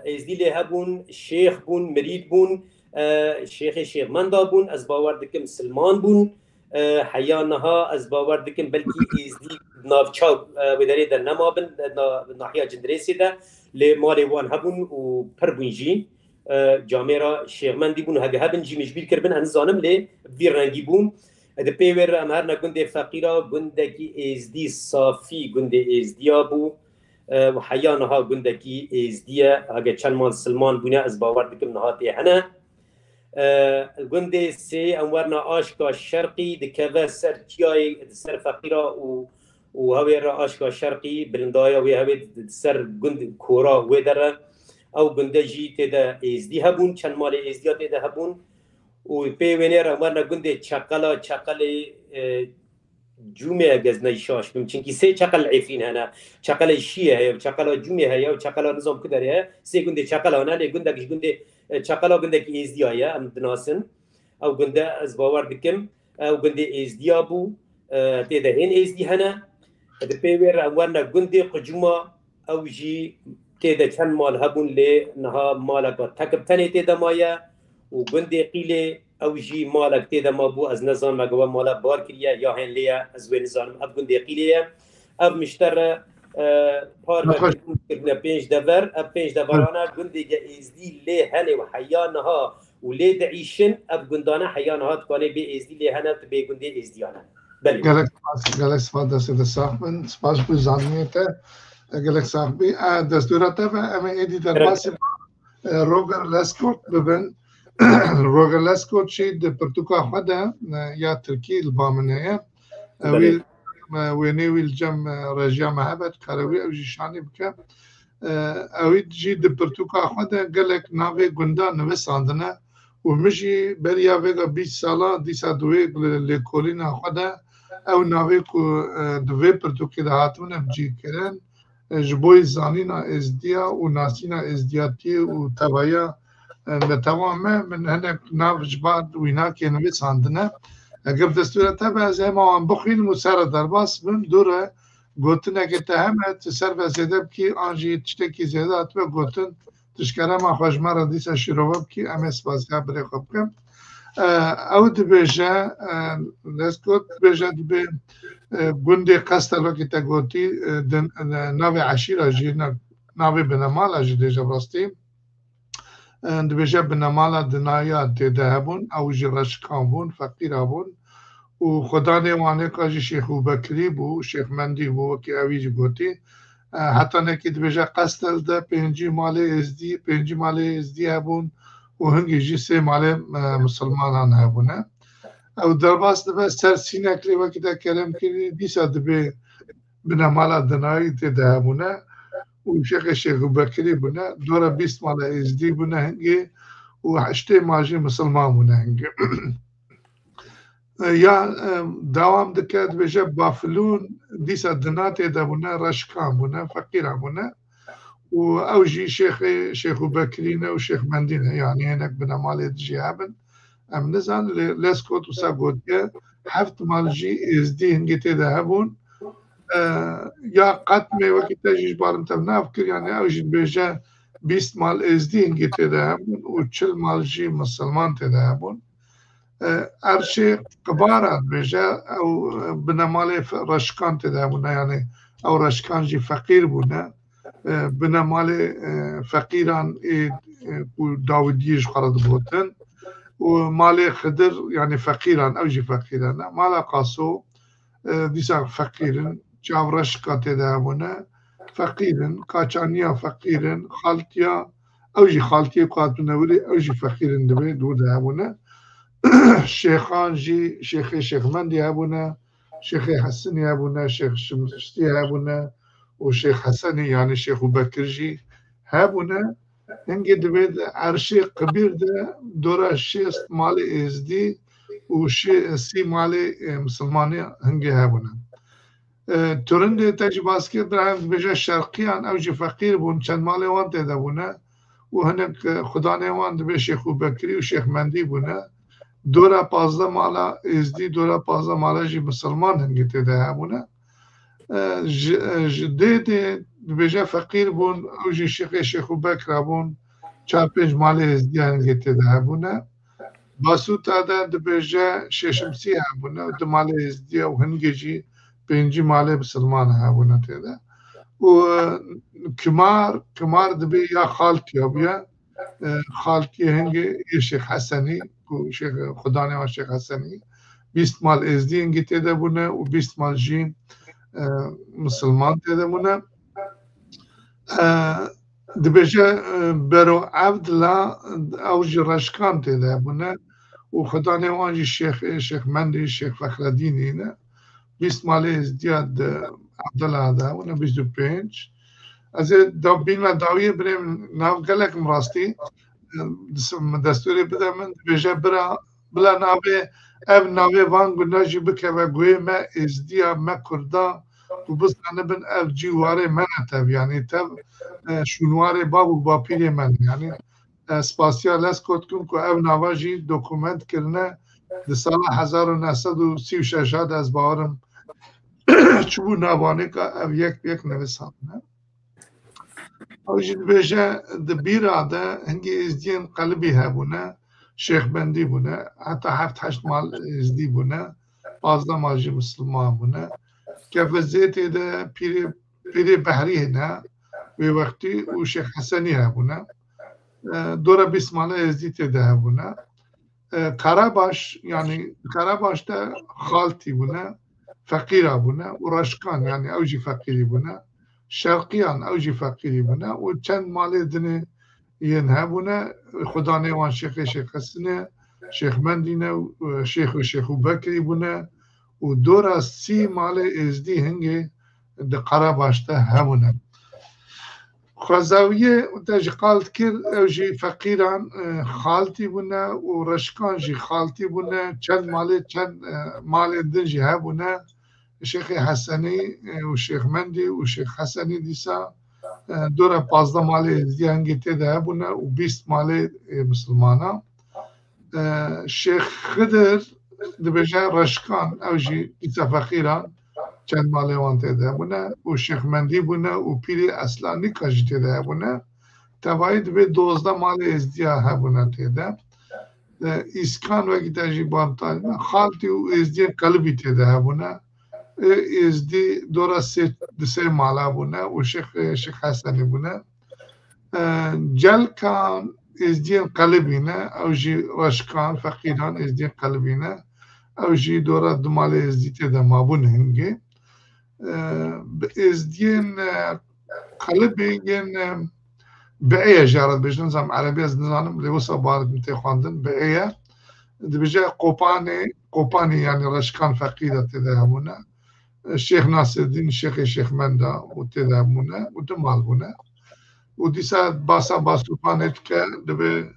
êzdî lê hebûn, şêx bûn, mirîd bûn, e, şêxê şêxmenda bûn, ez bawer dikim silman bûn. E, heya niha ez bawer dikim belkî êzdî navça, e, wê derê de nema bin, e, na-, nahiya Cindirêsê de, lê malê wan hebûn û pir bûn jî. E, camêra şêxmendî bûn, hege hebin jî min ji bîr kiribin, ez nizanim, lê vî rengî bûn. E, di pê wê re em herine gundê Feqîra, gundekî êzdî safî, gundê êzdiya bû. E, û heya niha gundekî êzdî ye. Hege çend mal silman bûne, ez bawer dikim niha tê hene. E, gundê sê em werna Aşka Şerqî, dikeve ser çiyayê, di ser Feqîra û, û hewê re Aşka Şerqî, bilindaya wê hewê di, di ser gund kora wê de re. Ew gunde jî tê de êzdî hebûn, çend malê êzdiya tê de hebûn. Û pê wênê re em werna gundê Çeqela, Çeqelê, e, Cûmê, eg ez ne şaş bim, çinkî sê çeqel Efrîn hene. Çeqela Şiyê heye, çeqela Cûmê heye, çeqela nizam ku derê heye. Sê gundê çeqel hene, lê gundek ji gundê, e, çeqela gundekî êzdiya ye, em dinasin. Ew gunde ez bawer dikim, ew gundê êzdiya bû, e, tê de hên êzdî hene. Di pê wê re em werine gundê Qicûma, ew jî tê de çend mal hebûn, lê niha maleka tek bi tenê tê de maye. Û gundê Qîlê, ew jî malek tê de mabû, ez nizanim ege we mala bar kiriye ya hên lê ye, ez wê nizanim. Ev gundê Qîlê ye. Ev mişter re, e, par ve Nexweş. kirine pênc dever, ev pênc deverane gundê ge êzdî lê hene û heya niha û lê diîşin, ev gundane heya niha dikane bê êzdî lê hene, tu bê gundê êzdiyane. Belê. Gelek spas, gelek spas, destê de sax bin. Spas bû zanînê te. Gelek sax bî. E, destûra te ve, em ê êdî derbasî, e, Roger Lescot bibin. Roger Lescot jî di pirtûka xwe de, e, ya tirkî li ba min heye. E, Belê. wî, e, wênê wî li cem, e, rejiya me hebe, dikare wî ew jî şanî bike. E, ew jî di pirtûka xwe de gelek navê gundan nivîsandine û min jî beriya vêga bîst sala dîsa di wê li, lêkolîna xwe de ew navê ku, e, di vê pirtûkê de hatibûne bi cî kirin, e, ji bo yê zanîna êzdiya û nasîna êzdiyatiyê û tevaya, e, netewa me, min hinek nav ji bar wînakê nivîsandine. Eger destûra te be, ez hema wan bixwînim û ser re derbas bim. Dû re gotinekê te heme, tu ser ve zêde bikî, an jî tiştekî zêde hatibe gotin, tu ji kerema xwe ji me re dîsa şîrove bikî, em ê spasiya birê xwe bikin. E, ew dibêje, e, Lescot dibêje, dibê, e, gundê Qestel wekî te gotî, e, di, e, navê eşîra jî, na-, navê binemala jî dêje bi rastî. E, dibêje binemala dinaya tê de hebûn, ew jî reşikan bûn, feqîra bûn. Û xwedanê wan êka jî Şêx Ûbekirî bû, Şêx Mendî bû, wekî ewî jî gotî. E, heta nekî dibêje Qestel de pêncî malê êzdî, pêncî malê êzdî hebûn û hingî jî sê malê, e, misilmanan hebûne. Ew derbas dibe ser Sînek lê wekî te kerem kirî, dîsa dibê binemala dinayî tê de hebûne û Şêxê Şêx Ûbekirî bûne. Dora bîst mala êzdî bûne hingê û heştê mal jî misilman bûne hingê. E, ya, e, dewam dike, dibêje, Bafilûn dîsa dina tê de bûne, reşikan bûne, feqîran bûne. Û ew jî şêxê, Şêxû Bekirî ne û Şêx Mendî ne, yanî hinek binemalê dijî hebin. Em nizanin, lê Leskot wisa gotiye, heft mal jî êzdî hingê tê de hebûn. E, ya qetmê wekî te jî ji barin tev nav kir, yanî ew jî dibêje bîst mal êzdî hingê tê de hebûn û çil mal jî misilman tê de hebûn. E, Erşê Qibara dibêje, ew, e, binemalê fe-, reşikan tê de hebûne, yanî ew reşikan jî feqîr bûne. E, binemalê, e, feqîran ê, e, ku Dawidiyê ji xwe re digotin. Û malê Xidir, yanî feqîran, ew jî feqîran e. Mala Qaso, e, dîsa feqîr in, çavreşika tê de hebûne, feqîr in, Kaçaniya feqîr in, Xaltiya, ew jî Xaltiyê ku hatine wirê, ew jî feqîr in, divê di wir de hebûne. Şêxan jî, Şêxê Şêxmendî hebûne, Şêxê Hesinî hebûne, Şêx Şimştî hebûne û Şêx Hesenî, yanî Şêxû Bekir jî hebûne. Hingê divê di Erşê Qibîr de dora şêst malê êzdî û şê-, sî malê, e, misilmanê hingê hebûne. E, Turindê te jî baskê bira, em dibêje şerqiyan, ew jî feqîr bûn, çend malê wan tê de bûne û hinek, e, xudanê wan dibê Şêxû Bekirî û Şêx Mendî bûne. Dora pazdeh mala êzdî, dora pazdeh mala jî misilman hingê tê de hebûne. E, ji, e, ji dê dê dibêje feqîr bûn, ew jî şêxê Şêxû Bekra bûn, çar pênc malê êzdiya hingê tê de hebûne. Basûta de dibêje şêşimsî hebûne û du malê êzdiya û hingê jî pêncî malê misilman hebûne tê de. Û, e, Kimar, Kimar dibê ya Xaltiya bûye, e, Xaltiyê hingê yê Şêx Hesenî, ku Şêx, xudanê wan Şêx Hesenî, bîst mal êzdî hingê tê de bûne û bîst mal jî, e, misilman tê de bûne. E, dibêje, e, Bero Evdila, ew jî reşikan tê de bûne û xudanê wan jî Şêx, Şêx Mendî, Şêx Fexredînî ne. Bîst malê êzdiya di Evdila de bûne, bîst û pênc. Ez ê da-, bînme dawiyê birêm, nav gelek min rastî, e, dis-, min destûrê bide min, dibêje bira, bila navê, ev navê van gunda jî bikeve guhê me êzdiya, me kurda, ku bizanibin ev cî warê me ne tev, yanî tev, e, şûnwarê bav û bapîrê me ne. Yanî, e, spasiya Leskot dikim ku ev nava jî dokument kirine di sala hezar û neh sed û sî û şeş de, ez bawerim, çûbû navanêka ev yek bi yek nivisandine. Ew jî dibêje, di bîra de hingê êzdiyên qelibî hebûne, şêxbendî bûne, heta heft heşt mal êzdî bûne, pazdeh mal jî misilman bûne. Kefezêtê de pîrê, pîrê Behrî hene, wê wextî û Şêx Hesenî hebûne. E, dora bîst mala êzdî tê de hebûne. E, Qerebaş, yanî Qerebaş de xaltî bûne, feqîra bûne û reşkan, yanî ew jî feqîrî bûne. Şerqiyan, ew jî feqîrî bûne û çend malê dinê yên hebûne, xudanê wan Şêxê Şêx Hesinê, Şêx Mendî ne û, e, Şêx û Şêxû Bekirî bûne û dora sî malê êzdî hingê di Qerebaş de hebûne. Xwezawiyê te jî qal dikir, ew jî feqîran, e, xaltî bûne û reşikan jî xaltî bûne, çend malê, çend, e, malên din jî hebûne. Şêxê Hesenî, e, û Şêx Mendî û Şêx Hesenî dîsa, e, dora pazdeh malê êzdiya hingê tê de hebûne û bîst malê, e, misilmana. E, Şêx Xidir dibêje reşikan, ew jî dîsa feqîran, çend malê wan tê de bûne û Şêx Mendî bûne û pîrê Eslanîka jî tê de hebûne. Tevayî dibê dozdeh malê êzdiya hebûne tê de. E, Îskan wekî te jî bantayî me, xaltî û êzdiyên qelibî tê de hebûne. E, êzdî dora sê, di sê mala bûne û Şêx, Şêx Hesenî bûne. E, Celkan êzdiyên qelibî ne, ew jî reşikan, feqîran êzdiyên qelibî ne. Ew jî dora du malê êzdî tê de mabûn hingê. E, bi êzdiyên, e, qelibê yên, e, bi'ê ye jî re dibêjin, zam erebî ez nizanim, lê wisa bar min tê xwendin, bi'ê ye. Dibêje Qopanê, Qopanî, yanî reşikan feqîra tê de hebûne. Şêx Nasreddîn, Şêxê Şêxmenda û tê de hebûne û du mal bûne. Û dîsa basa Basûpanê dike, dibê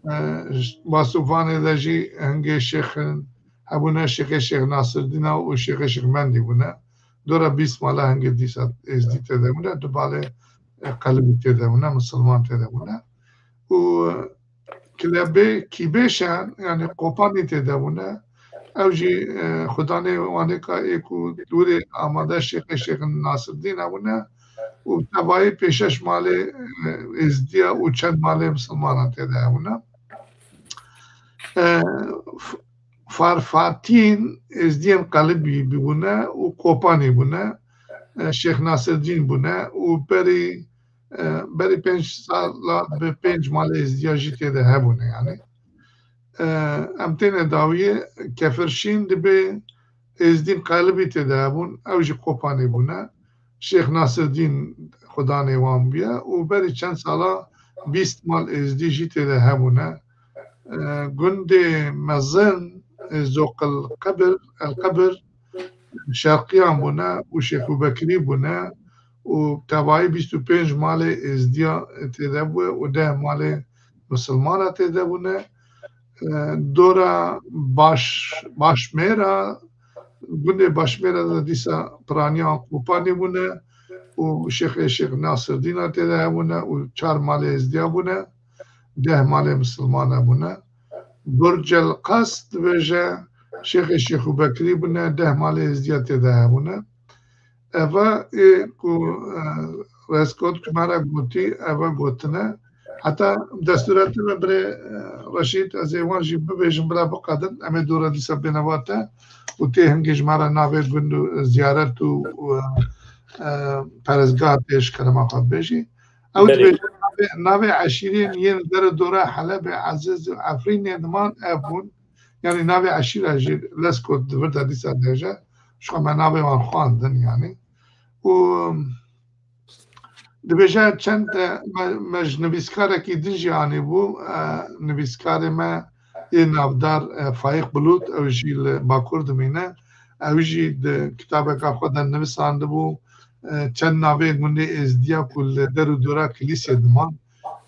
E, Basûfanê de jî hingê şêxin hebûne, Şêxê Şêx Nasirdîna û Şêxê Şêx Mendî bûne. Dora bîst mala hingê dîsa Êzdî tê de bûne, du malê, e, qelibî tê de bûne, misilman tê de bûne. Û Kilebê Kîbêşan, yanî Kopanî tê de bûne. Ew jî, e, xudanê wanêka ê ku dûrê amade Şêxê Şêx Nasirdîn hebûne û tevayî pêşeş malê, e, Êzdiya û çend malê misilmanan tê de hebûne. E, F-, Farfatîn Êzdiyên Qelibî bûne û Kopanî bûne. E, Şêx Nasirdîn bûne û berî, e, berî pênc sala bi pênc malê Êzdiya jî tê de hebûne, yanî. E, em têne dawiyê, Kefirşîn dibê Êzdîn Qelibî tê de hebûn, ew jî Kopanê bûne. Şêx Nasirdîn xudanê wan bûye û berî çend sala bîst mal Êzdî jî tê de hebûne. E, gundê mezin, e, Zoqil Qebir, El Qebir, Şerqiyan bûne û Şêxû Bekirî bûne û tevayî bîst û pênc malê Êzdiya tê de bûye û deh malê misilmana tê de bûne. E, dora Baş-, Başmêra, gundê Başmêra de dîsa piraniyan Kopanî bûne û Şêxê Şêx Nasirdîna tê de hebûne û çar malê Êzdiya bûne, deh malê misilmana bûne. Burcel Qas dibêje Şêxê Şêxû Bekirî bûne, deh malê Êzdiya tê de hebûne. Eva ê ku, e, Reskot ku me re gotî, eva gotine. Heta destûra te me birê, e, Reşîd, ez ê wan jî bibêjim bila biqedin. Em ê dora dîsa bêne va te û tê hingê ji me re navê gund û ziyaret û, û, e, e, perestgah tê ji kerema xwe bibêjî. Ew Belê. Dibêje navê, navê eşîrên yên li der û dora Helebê, Ezîz û Efrînê diman ev bûn. Yanî navê eşîra jî Leskot di vir de dîsa dêje. Ji xwe me navê wan xwandin yanî. Û dibêje çend, e, me, me ji nivîskarekî din jî anîbû, e, nivîskarê me yê navdar, e, Faîq Bulut, ew jî li Bakur dimîne. Ew jî di kitabeka xwe de nivisandibû, e, çend navê gundê Êzdiya ku li der û dora kilîsê diman.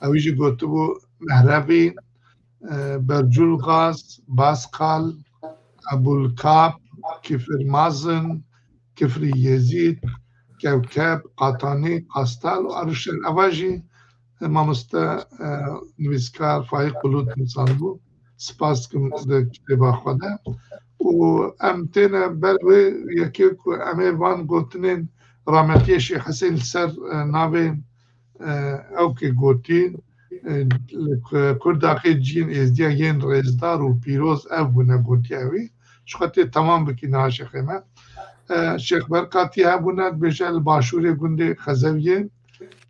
Ew jî gotibû Mehrevî, e, Bercûlxaz, Baskal, Ebulkab, Kifir Mazin, Kifrî Yezîd, Kewkeb, Qatanî, Qastal û Aruşel. Eva jî, e, mamoste, e, nivîskar Faîq Bulut nivîsandibû. Spas dikim di kitêba xwe de. Û em têne ber wê yekê ku em ê van gotinên rametiyê Şêx Hesên li ser, e, navê, e, ew kê gotî, e, li ku-, Kurdaxê ciyên Êzdiya yên rêzdar û pîroz ev bûne gotiye wî. Ji xwe tê temam bikî niha Şêxê me. E, Şêx Berkatî hebûne, dibêje li başûrê gundê Xezeviyê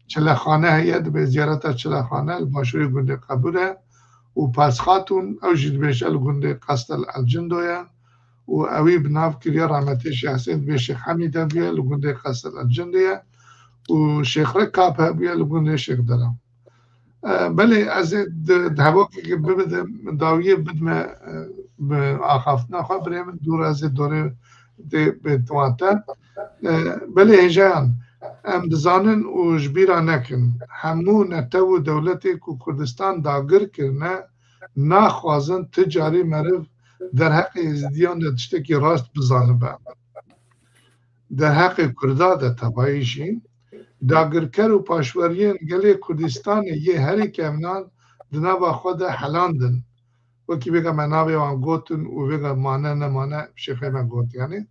çilexane heye, dibê ziyareta çilexane li başûrê gundê Qebûre û Pers Xatûn, ew jî dibêje li gundê Qestel El Cindo ye û ewî bi nav kiriye rahmetê Şêx Hesên, dibê Şêx Hemîd hebûye li gundê Qestel El Cindo ye û Şêx Rekab hebûye li gundê Şêx Dera. E, belê ez ê di, di hevokekê bibidim, dawiyê bidime, e, bi axaftina xwe birê min, dûr ez ê dorê dê bê tuwate. E, belê hêjayan, em dizanin û ji bîra nekin, hemû netew û dewletê ku Kurdistan dagir kirine, naxwazin ti carî meriv derheqê Êzidiyan de tiştekî rast bizanibe. Derheqê Kurda de tevayî jî, dagirker û paşweriyên gelê Kurdistanê yê herî kevnan di nava xwe de helandin. Wekî vêga me navê wan gotin û vêga mane nemane şêxê me got, yanî.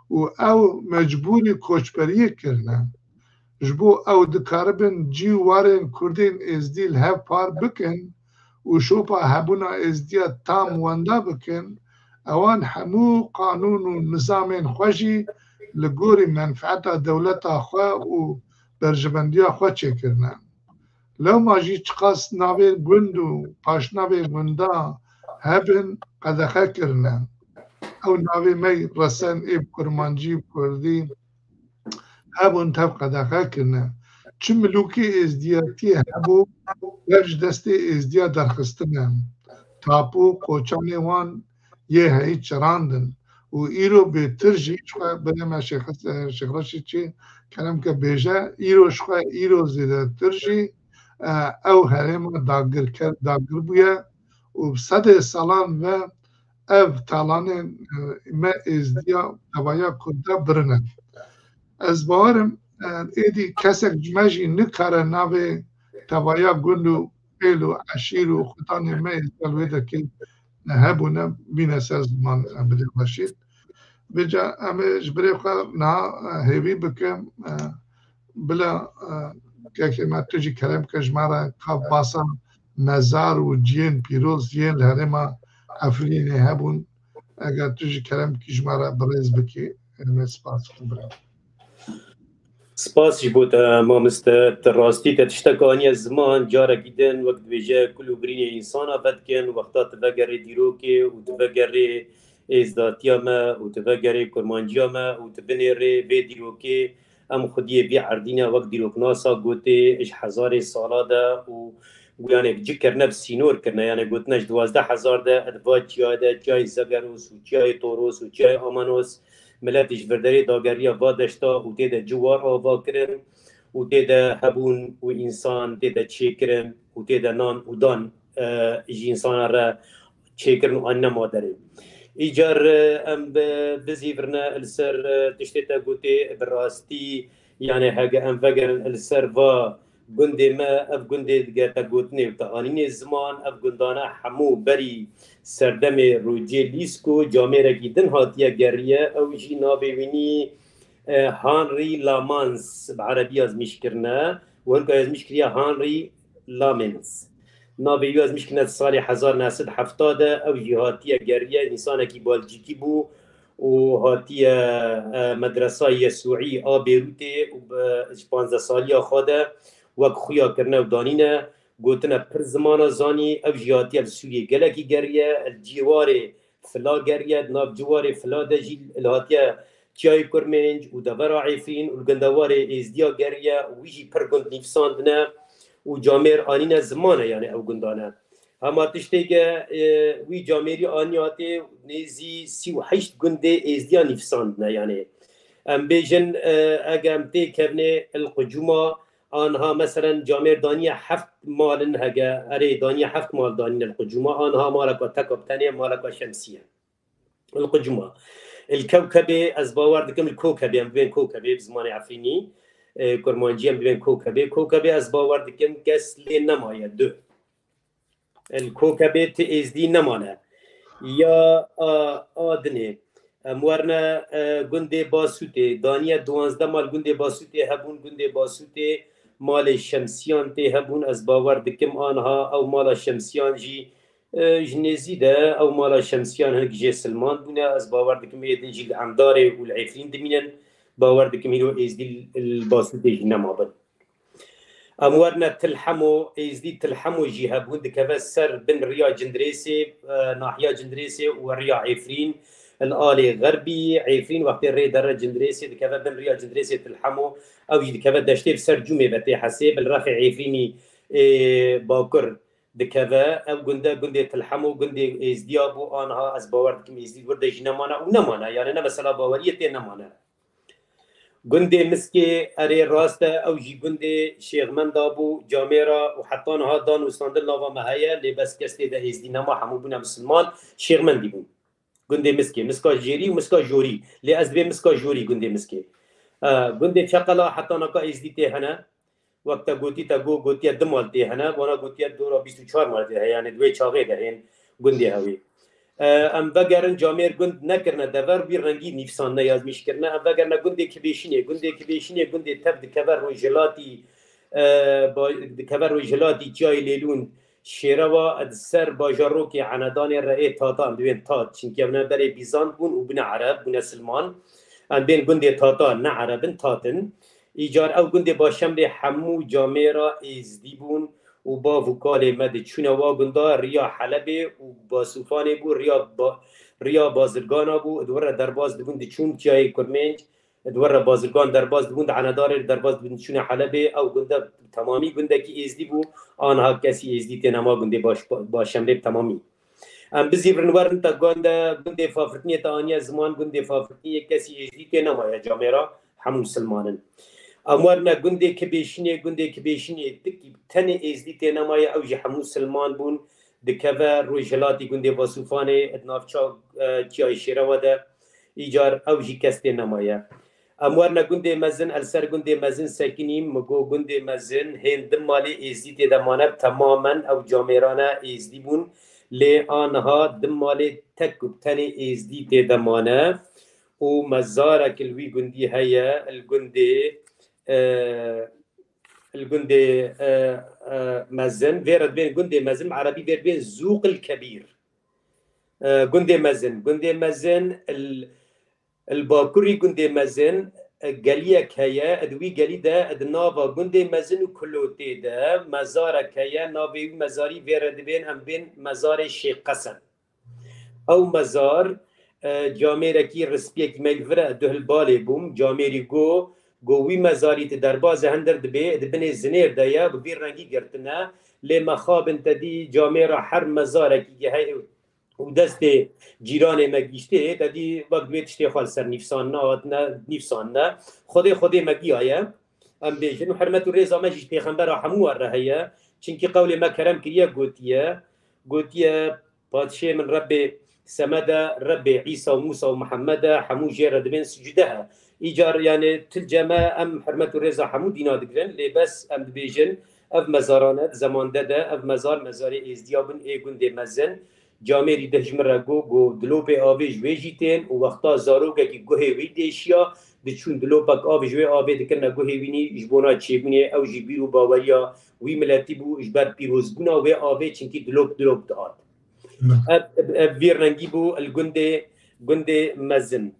Û ew mecbûrî koçberiyê kirine. Ji bo ew dikaribin cî û warên Kurdên Êzdî li hev par bikin û şopa hebûna Êzdiya tam wenda bikin, ewan hemû qanûn û nizamên xwe jî li gorî menfeeta dewleta xwe û berjewendiya xwe çêkirine. Lewma jî çiqas navê gund û paşnavê gundan hebin qedexe kirine. Ew navê me resen ê bi kurmancî û kurdî hebûn tev qedexe kirine. Çi milûkê êzdiyatiyê hebû, dev ji destê êzdiya derxistine. Tapo û koçanê wan yê heyî çirandin. Û îro bêtir jî, ji xwe birê me Şêx, Şêx Reşîd çi kerem ke bêje, îro ji xwe îro zêdetir jî, e, ew herêma dagirker, dagir bûye. û bi sedê salan ve ev talanên, e, me êzdiya tevaya Kurda birine. Ez bawerim, e, êdî kesek ji me jî nikare navê tevaya gund û êl û eşîr û xutanê me êzdiya li wê derkê hebûne, bîne ser ziman, e, bidê Reşîd. Vêca em ê ji birê xwe niha, e, hêvî bikim, e, bila, e, kekê me tu jî kerem ke ji me re ka basa mezar û ciyên pîroz yên li herêma Efrînê hebûn, eger tu jî kerem kî ji me re birêz bikî, em ê spas bikin birê. Spas ji bo te mamoste, ti rastî te tiştek aniye ziman, carekî din wek dibêje kul û birînê însana vedikin, wexta tu vegerê dîrokê û tu vegerê êzdatiya me û tu vegerê kurmanciya me û tu binêrê vê dîrokê, em xwediyê vî erdî ne wek dîroknasa gotê ji hezarê sala de û wiyanek ci kirine bi sînor kirine, yani gotine ji duwazdeh hezar de di va çiyayê de, çiyayê Zegeros û çiyayê Toros û çiyayê Amanos, milet ji vir derê dageriya va deşta û tê de ciwar ava kirin û tê de hebûn û însan tê de çêkirin û tê de nan û dan, e, ji însana re çêkirin û anîne ma derê. Îcar, e, em bi, bizîvirine li ser, e, tiştê te gotê bi rastî, yani hege em vegerin li ser va gundê me, ev gundê dige te gotinê û te anînê ziman, ev gundane hemû berî serdemê rojê lîsko camêrekî din hatiye geriye, ew jî navê wînî, e, Henri Lamans bi erebî yazmîş kirine û hinka yazmîş kiriye Henri Lamens. Navê wî yazmîş kirine di salê hezar neh sed hefta de, ew jî hatiye geriye, însanekî Balcîkî bû û hatiye, e, medresa Yesûî a Bêrûtê û bi, ji panzdeh saliya xwe de wek xuya kirine û danîne, gotine pir zimana zanî, ew jî hatiye li Sûriyê gelekî geriye, li cîwarê Fila geriye, di nav ciwarê Fila de jî li hatiye çiyayê Kurmênc û devera Efrîn û li gundewarê Êzdiya geriye û wî jî pir gund nivîsandine û camêr anîne zimane, yani ew gundane. Hema tiştê ke, e, wî camêrî anî hatê nêzî sî û heşt gundê Êzdiya nivîsandine, yani. Em bêjin, e, ege em têkevnê El Qucuma, anha meselen camêr daniye heft malin hege, erê daniye heft mal danîne li Qucuma, anha maleka teka bi tenê, maleka şemsiye. Li Qucuma. Li Kewkebê, ez bawer dikim li Kokebê, em bibên Kokebê bi zimanê Efrînî, e, Kurmancî em bibên Kokebê. Kokebê ez bawer dikim kes lê nemaye, du. Li Kokebê ti êzdî nemane. Ya a, a dinê. Em werine, e, gundê Basûtê. Daniye duwazdeh mal gundê Basûtê hebûn. Gundê Basûtê malê Şemsiyan tê hebûn. Ez bawer dikim anha ew mala Şemsiyan jî, e, ji nêzî de ew mala Şemsiyan hinek jê silman bûne. Ez bawer dikim ê din jî li Emdarê û li Efrîn dimînin. Bawer dikim hîro êzdî li Basûtê jî nemabin. Em werine Til Hemo, êzdî Til Hemo jî hebûn, dikeve ser bin riya Cindirêsê, e, nahiya Cindirêsê û riya Efrîn, li alê xerbî Efrîn, wextê rê dere Cindirêsê, dikeve bin riya Cindirêsê Til Hemo, ew jî dikeve deştê bi ser Cûmê ve tê Hesê, bi li rexê Efrînî, ê, bakur dikeve. Ev gunde, gundê Til Hemo, gundê êzdiya bû, anha ez bawer dikim êzdî wir de jî nemane û nemane, yani ne mesela baweriyê tê nemane. Gundê Miskê, erê rast e, ew jî gundê Şêxmenda bû, camêra û heta niha dan û standin nava me heye, lê bes kes tê de êzdî nema, hemû bûne misilman, Şêxmendî bûn. Gundê Miskê, Miska Jêrî û Miska Jorî, lê ez dibêm Miska Jorî gundê Miskê. E, gundê Çeqela heta naka êzdî tê hene, wek te gotî, te got, gotiye du mal tê hene, vana gotiye dora bîst û çar mal tê heye, yani di wê çaxê de hên gundê hewê. E, em vegerin camêr gund nekirine dever, wî rengî nivîsandine, yazmîş kirine. Em vegerine gundê Kibêşinê. Gundê Kibêşinê, gundê tev dikeve rojhilatî, e, ba-, dikeve rojhilatî çiyayê Lêlûn. Şêrewa di ser bajarokê Enedanê re ê Tatan, dibên Tat. Çimkî em ne berê Bîzant bûn û bûne Ereb, bûne Silman. Em bên gundê Tatan, ne Ereb in, Tat in. Îcar ew gundê Başemrê hemû camêra êzdî bûn û bav û kalê me diçûne wa gunda riya Helebê û Basûfanê bû, riya ba-, riya Bazirgana bû, di wir re derbas dibûn diçûn çiyayê Kurmênc, di wir re Bazirgan derbas dibûn, di Enedarê re derbas dibûn diçûne Helebê, ew gunda bi temamî gundekî êzdî bû, aniha kesî êzdî tê nema gundê Baş-, Başemrê bi temamî. Em bizîvirin werin te gund e, gundê Fafirtiniyê te aniye ziman, gundê Fafirtiniyê kesî êzdî tê nemaye camêra, hemû silman in. Em werine gundê Kibêşinê, gundê Kibêşinê tikî tenê êzdî tê nemaye, ew jî hemû silman bûn. dikeve rojhilatî gundê Vasûfanê, di navça, e, Çiyayê Şêrewa de. Îcar ew jî kes tê nemaye. Em werine gundê mezin, el ser gundê mezin sekinîm, min got gundê mezin hên di malê êzdî tê de mane, temamen ew camêrane êzdî bûn. Lê aniha di malê tek û tenê êzdî tê de mane û mezarek li wî gundî heye, li gundê, e, li gundê, e, e, mezin. Vê re dibên gundê mezin, bi erebî vê dibên Zûq el Kebîr. E, gundê mezin. Gundê mezin, il, il bakurî gundê mezin, e, geliyek heye. Di wî gelî de, di nava gundê mezin û Kulotê de mezarek heye. Navê wî mezarî vê re dibên, em bên mezarê Şêx Qesen. Ew mezar, e, camêrekî rispiyekî me li vir e, duhil balê bûm. Camêrî got, got, wî mezarî tu derbazê hindir dibê, di binê zinêr de ye, bi vî rengî girtine. Lê mexabin te dî camêra her mezarekî heye û destê cîranê me gihîştê, te dî wek divê tiştê xwe li ser nivîsanine, hatine nivîsanine. Xwedê, Xwedê me giyaye. Em bêjin û hurmet û rêza me jî ji pêxembera hemû wan re heye. Çimkî qewlê me kerem kiriye, gotiye, gotiye, Padişê min Rebbê Semede, Rebbê Îsa û Mûsa û Mihemede, hemû jê re dibên sicûde he. Îcar, yani, tilce me em hurmet û rêza hemû dîna digirin, lê bes em dibêjin, ev mezarane di zemande de, ev mezar, mezarê êzdiya bin ê gundê mezin. Camêrî deh ji min re got, got, dilopê avê ji wê jî tên û wexta zarokekî guhê wî dêşiya, diçûn dilopek avê ji wê avê dikirine guhê wî nî, ji bona çêbûnê ew jî bîr û baweriya wî miletî bû, ji ber pîrozbûna wê avê, çimkî dilop dilop dihat. Ev, ev vî rengî bû li gundê, gundê mezin.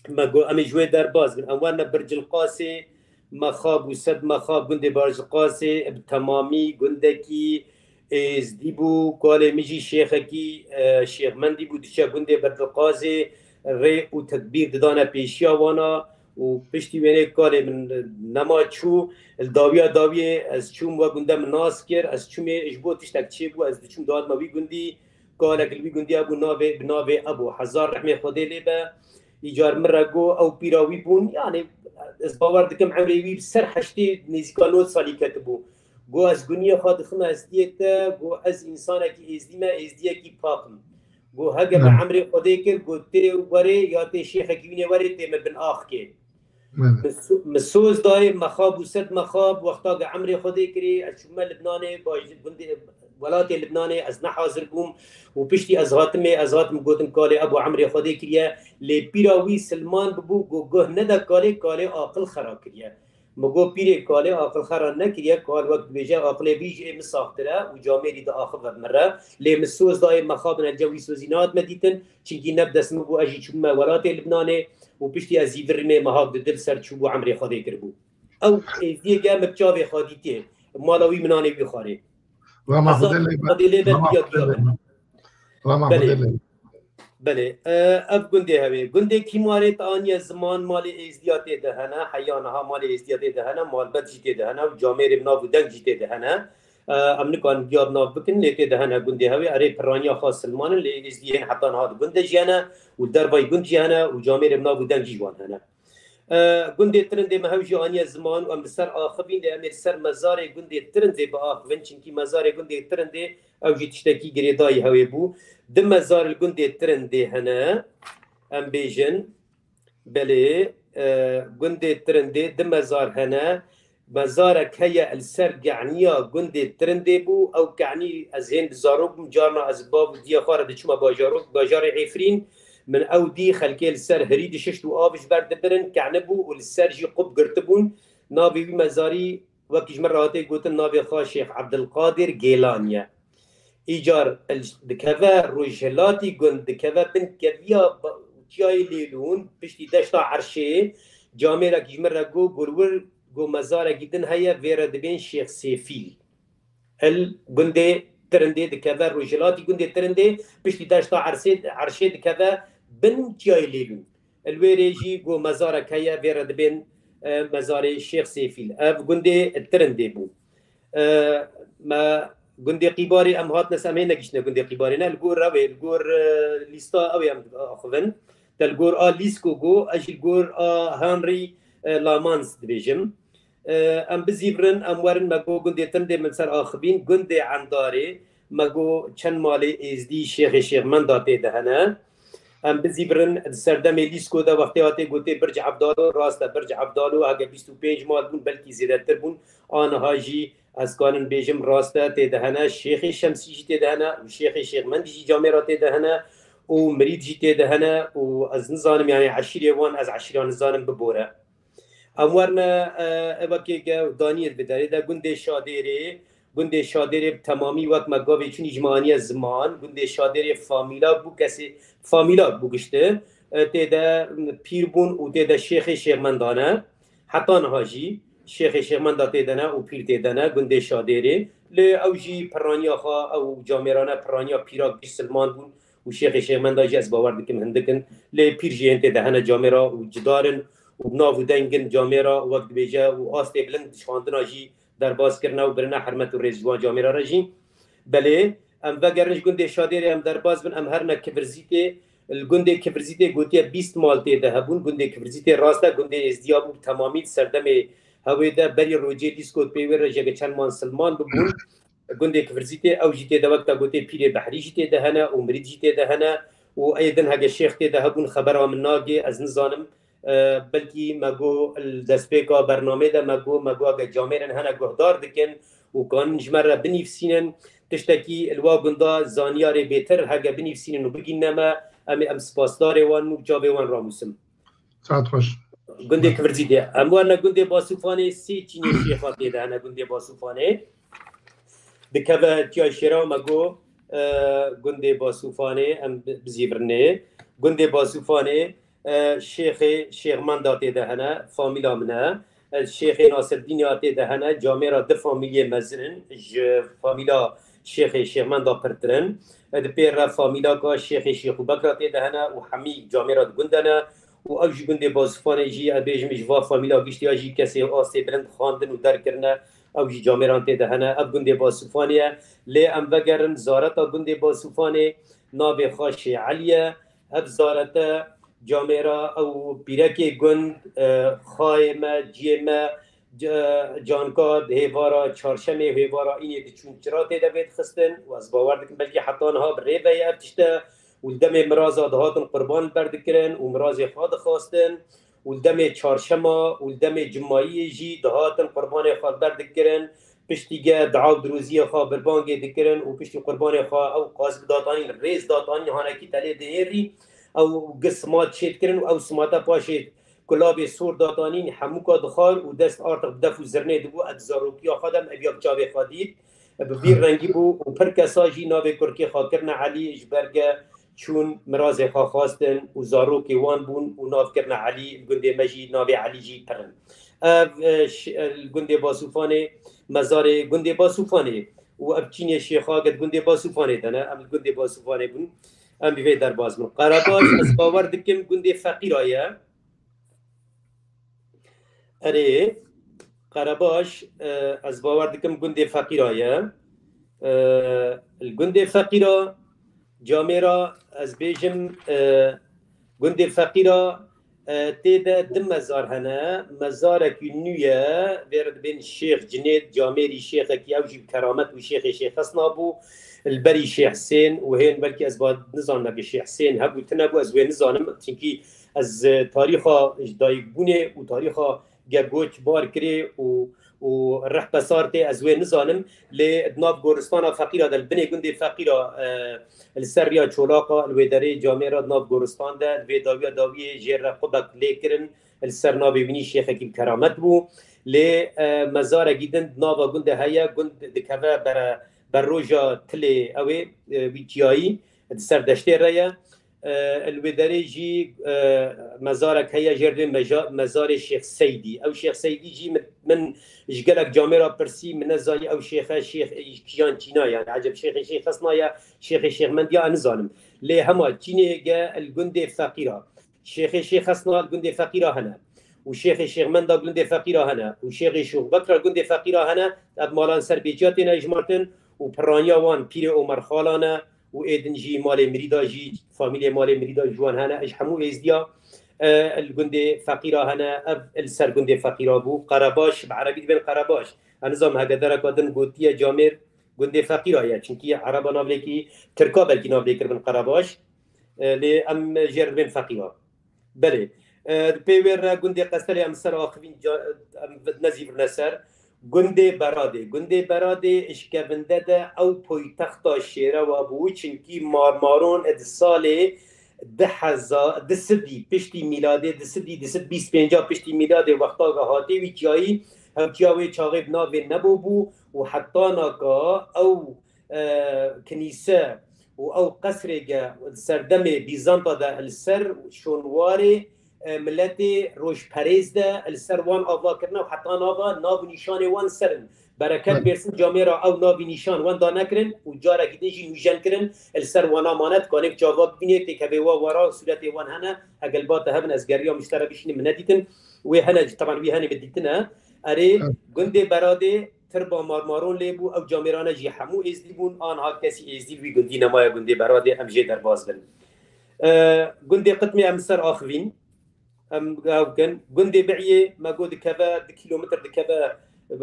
Me got, em ê ji wê derbas bin. Em werine Bircilqasê, mexab û sed mexab gundê Bircilqasê bi temamî gundekî êzdî bû. Kalê min jî şêxekî, e, şêxmendî bû, diçe gundê Bircilqasê rê û tekbîr didane pêşiya wana û piştî wênê kalê min nema çû. Li dawiya dawiyê ez çûm, we gunde min nas kir, ez çûmê ji bo tiştek çêbû, ez diçûm dadime wî gundî. Kalek li wî gundî hebû navê, bi navê Ebû Hezar, rehmê Xwedê lê be. Îcar min re got, ew pîra wî bûn, yani ez bawer dikim emrê wî bi ser heştê nêzîka nod salî ketibû. Got, ez guniyê xwe dixime hestiyê te, got, ez însanekî êzdî me, êzdiyekî pak im. Got, hege me emrê Xwedê kir, got, tê werê ya tê şêxekî wînê werê tê min bin axkê. Min so-, min soz dayê mexab û sed mexab, wexta ke emrê Xwedê kirê, ez çûme Libnanê, baş-, gundê, welatê Libnanê, ez ne hazir bûm û piştî ez hatimê, ez hatim gotin kalê Ebû emrê Xwedê kiriye, lê pîra wî silman bibû, got, guh nede kalê, kalê aqil xera kiriye. Min got, pîrê kalê aqil xera nekiriye, kal wek dibêje, aqilê vî jî ê min saxtir e û camêrî diaxive min re. Lê min soz dayê mexabin, ence wî sozî nehatime dîtin, çimkî ne bi dest min bû, ez jî çûbûme welatê Libnanê û piştî ez jî virîmê mehak di dil ser çûbû emrê Xwedê kiribû. Ew êzdiyê ge min bi çavê xwe dîtiye, mala wî min anê wî xwarê. Rama Xwedê lê be. Xwedê lê be, Rama Xwedê lê be. Rama Xwedê lê be. Belê. E, ev gundê hewê. Gundê Kîmarê te aniye ziman, malê êzdiya tê de hene, heya niha malê êzdiya tê de hene, malbet jî tê de hene û camêrê bi nav û deng jî tê de hene. E, em nikarin giya bi nav bikin, lê tê de hene gundê hewê, erê piraniya xwe silmanin, lê êzdiyên heta niha di gund de jî hene û dervayî gund jî hene û camêrê bi nav û deng jî ji wan hene. E, gundê Tirindê me hew jî aniye ziman û em li ser axivîn, lê em ê li ser mezarê gundê Tirindê biaxivin, çimkî mezarê gundê Tirindê ew jî tiştekî girêdayî hewê bû. Di mezar li gundê Tirindê hene, em bêjin, belê, e, gundê Tirindê di mezar hene. Mezarek heye li ser keniya gundê Tirindê bû. Ew kenî ez hên zarok bûm, carna ez bav û diya xwe re diçûme bajarok, bajarê Efrîn. Min ew dî, xelkê li ser hirî dişişt û av ji ber dibirin, kenibû û li ser jî qub girtibûn. Navê wî mezarî, wekî ji min re hatê gotin, navê xwe Şêx Ebdilqadir Gêlan ye. Îcar el-, dikeve rojhilatî gund, dikeve bin keviya ba-, Çiyayê Lêlûn, piştî deşta Erşê, camêrekî ji min re got, got, li wir, got, mezarekî din heye, vê re dibên Şêx Sêfîl. El gundê Tirindê dikeve, rojhilatî gundê Tirindê, piştî deşta Ersê, Erşê dikeve bin Çiyayê Lêlûn. Li wê rê jî got mezarek heye, vê re dibên, e, mezarê Şêx Sêfîl. Ev gundê Tirindê bû. E, me gundê Qîbarê em hatine, em hê negihiştine gundê Qîbarê, ne, li gor ew ê, li gor, e, lîsta ew ê em axivin. Te li gor a Lîsko got, ez jî li gor a Henry, e, Lamans dibêjim. E, em bizîvirin, em werin, me got gundê Tirindê min ser axivîn, gundê Endarê, me got çend malê êzdî Şêxê Şêxmenda tê de hene. Em bizîvirin, di serdemê Lîsko de wextê hatê gotê Birc Evdalo, rast e, Birc Evdalo heke bîst û pênc mal bûn, belkî zêdetir bûn. Aniha jî ez kanin bêjim, rast e, tê de hene. Şêxê Şemsî jî tê de hene û Şêxê Şêxmendî jî camêra tê de hene û mirîd jî tê de hene û ez nizanim, yani eşîrê wan, ez eşîra nizanim bibore. Em werine, e, e, wekê ge daniyê bi derê de gundê Şadêrê, gundê Şadêrê bi temamî wek me gavê çûnî ji me aniye ziman, gundê Şadêrê famîlak bû, kesê famîlak bû gişti, e, tê de pîr bûn û tê de şêxê şêxmendan e. Heta niha jî şêxê şêxmenda tê de ne û pîr tê de ne, gundê Şadêrê. Lê ew jî piraniya xwe, ew camêrane piraniya pîra giş silman bûn û şêxê şêxmenda jî ez bawer dikim hindik in. Lê pîr jî yên tê de hene camêra û cidar in û bi nav û deng in camêra û wek dibêje û astê bilind ji xwendina jî derbas kirine û birine hermet û rêz ji wan camêra re jî. Belê, em vegerin ji gundê Şadêrê em derbas bin, em herine Kivirzîtê. Li gundê Kivirzîtê gotiye bîst mal tê de hebûn. Gundê Kivirzîtê rast e, gundê êzdiya bû bi temamî di serdemê hewê de berî rojê Lîskot pê wê re jege çend man silman bibûn. Gundê Kivirzîtê ew jî tê de wek te gotê pîrê behrî jî tê de hene û mirîd jî tê de hene û ê din hege şêx tê de hebûn xebera min nagê, ez nizanim. E, belkî me got li destpêka bernamê de me got, me got hege camêrên hene guhdar dikin û kanin ji me re binivîsînin, tiştekî li wa gunda zaniyarê bêtir hege binivîsînin û bigîne me, em ê, em spasdarê wan in û çavê wan ramûsim. Saet xweş. Gundê Kivirzîtê. Em werine gundê Basûfanê, sê çînê şêxa tê de hene gundê Basûfanê. Dikeve tiya şêra me got, e, gundê Basûfanê em bi-, bizîvirinê. Gundê Basûfanê, e, şêxê Şêxmenda tê de hene, famîla min e. E, şêxê Nasirdînê tê de hene, camêra du famîliyê mezin in, ji famîla şêxê Şêxmenda pirtir in. E, di pê re famîlaka şêxê Şêxûbekra tê de hene û hemî camêra di gund de ne. Û ew jî gundê Basûfanê jî, ez bêjim, ji va famîla giştiya jî kesê astê bilind xwendin û derkirine, ew jî camêran tê de hene. Ev gundê Basûfanê ye. Lê em vegerin zareta gundê Basûfanê, navê xwe Şêh Elî ye. Ev zarete camêra ew pîrekê gund, e, xayê me, ciyê me, ca-, canka di hêvara çarşemê, hêvara înê diçûn çira tê de vêdixistin û ez bawer dikim belkî heta niha bi rê ve ye ev tişte û li demê miraza dihatin qurban li ber dikirin û mirazê xwe dixwastin û li demê çarşema û li demê cumayiyê jî dihatin qurbanê xwe li ber dikirin. Piştî ge dua û dirûziyê xwe birbangê dikirin û piştî qurbanê xwe ew qazib datanîn, rêz datanîn hanekî telê dihêrî. Ew gi simat çê dikirin û ew simata paşê kulavê sor datanîn, hemûka dixwar û dest artix bi def û zirnê dibû. Ez di zarokiya xwe de em ev ya bi çavê xwe dît. Bi vî rengî bû û pir kesa jî navê kurkê xwe kirine Elî ji ber ge çûn mirazê xwe xwestin û zarokê wan bûn û nav kirine Elî, li gundê me jî navê Elî jî pir in. Ev, e, ş-, e, li gundê Basûfanê, mezarê gundê Basûfanê û ev çînê şêxa get gundê Basûfanê de ne, em li gundê Basûfanê bûn. Em bi vê derbas bin. Qerebaş, ez bawer dikim gundê Feqîra ye. Erê, Qerebaş, e, ez bawer dikim gundê Feqîra ye. E, li gundê Feqîra camêra, ez bêjim, e, gundê Feqîra, e, tê de du mezar hene. Mezarekî nû ye, vê re dibên Şêx Cinêd, camêrî şêxekî, ew jî bi keramet û şêxê Şêx Hesna bû. Li berî Şêx Husên û hên belkî ez ba nizanim, belkî Şêx Husên hebû, tune bû, ez wê nizanim. Çinkî ez, e, tarîxa ji dayikbûnê û tarîxa ge goç bar kirê û, û rih pesar tê, ez wê nizanim. Lê di nav goristana Feqîra de, li binê gundê Feqîra, e, li ser riya Çolaqa, li wê derê camêra di nav goristan de, li vê dawiya dawiyê jê re qubek lê kirin, li ser navê wînî şêxekî bi keramet bû. Lê, e, mezarekî din di nava gundê heye, gund dikeve bere, beroja tilê ew ê, e, wî çiyayî, di ser deştê re ye. E, li wê derê jî, e, mezarek heye, jê re dibê meja-, mezarê Şêx Seydî. Ew Şêx Seydî jî min, min ji gelek camêra pirsî, min nezanî ew şêxe, şêx, e, kijan çîna, yani eceb şêxê Şêx Hesna ya, şêxê Şêx Mendiya, ez nizanim. Lê hema çînê ge li gundê Feqîra. Şêxê Şêx Hesna li gundê Feqîra hene. Û şêxê Şêx Menda gundê Feqîra hene. Û şêxê Şêx Bekra gundê Feqîra hene. Ev malan ser bêçiya têne hejmartin û piraniya wan pîrê Omer Xalan e û ê din jî malê Mirîda jî, famîlê malê Mirîda ji wan hene. Ji hemû êzdiya, e, li gundê Feqîra hene. Ev li ser gundê Feqîra bû. Qerebaş, bi erebî dibên Qerebaş. Ez nizanim hege dereka din gotiye camêr, Gundê feqîra ye, çimkî Ereba navlêkî Tirka belkî navlê kiribin Qerebaş. E, lê em jê re dibên feqîra. Belê. E, di pê wê re gundê Qeselê em ser axivîn ca-, em nezîvirine ser. Gundê Beradê. Gundê Beradê ji kevinde de ew poytexta şêrewa bû, çimkî Marmaron di salê du hezar, du sedî piştî mîladê, du sedî, du sed bîst pênca piştî mîladê wexta ve hatê wî çiyayî, hewçiya wê çaxê bi navê Nebo bû û heta naka ew, e, kinîse û ew qesrê ge di serdemê Bîzanta de li ser şonwarê, e, miletê rojperêz de li ser wan ava kirine û heta nava nav û nîşanê wan ser in. Bereket Belê. Bêrsin camêra ew navî nîşan wenda nekirin û carekî din jî nûjen kirin, li ser wana mane, dikanê bi çava bibînê, têkevê wa wara û sûretê wan hene, hegelbate hebin, ez geriya min ji te re bişînim, min nedîtin. Wê hene, teban wî henê min dîtine. Erê, Evet. Gundê Beradê, tirba Marmaron lê bû, ew camêrane jî hemû êzdî bûn, anha kesî êzdî li wî gundî nemaye, gundê Beradê, em jê derbas bin. E, gundê Qitmê em ser axivîn. Em ew kin. Gundê Biyê, me got dikeve, du kîlometr dikeve, e,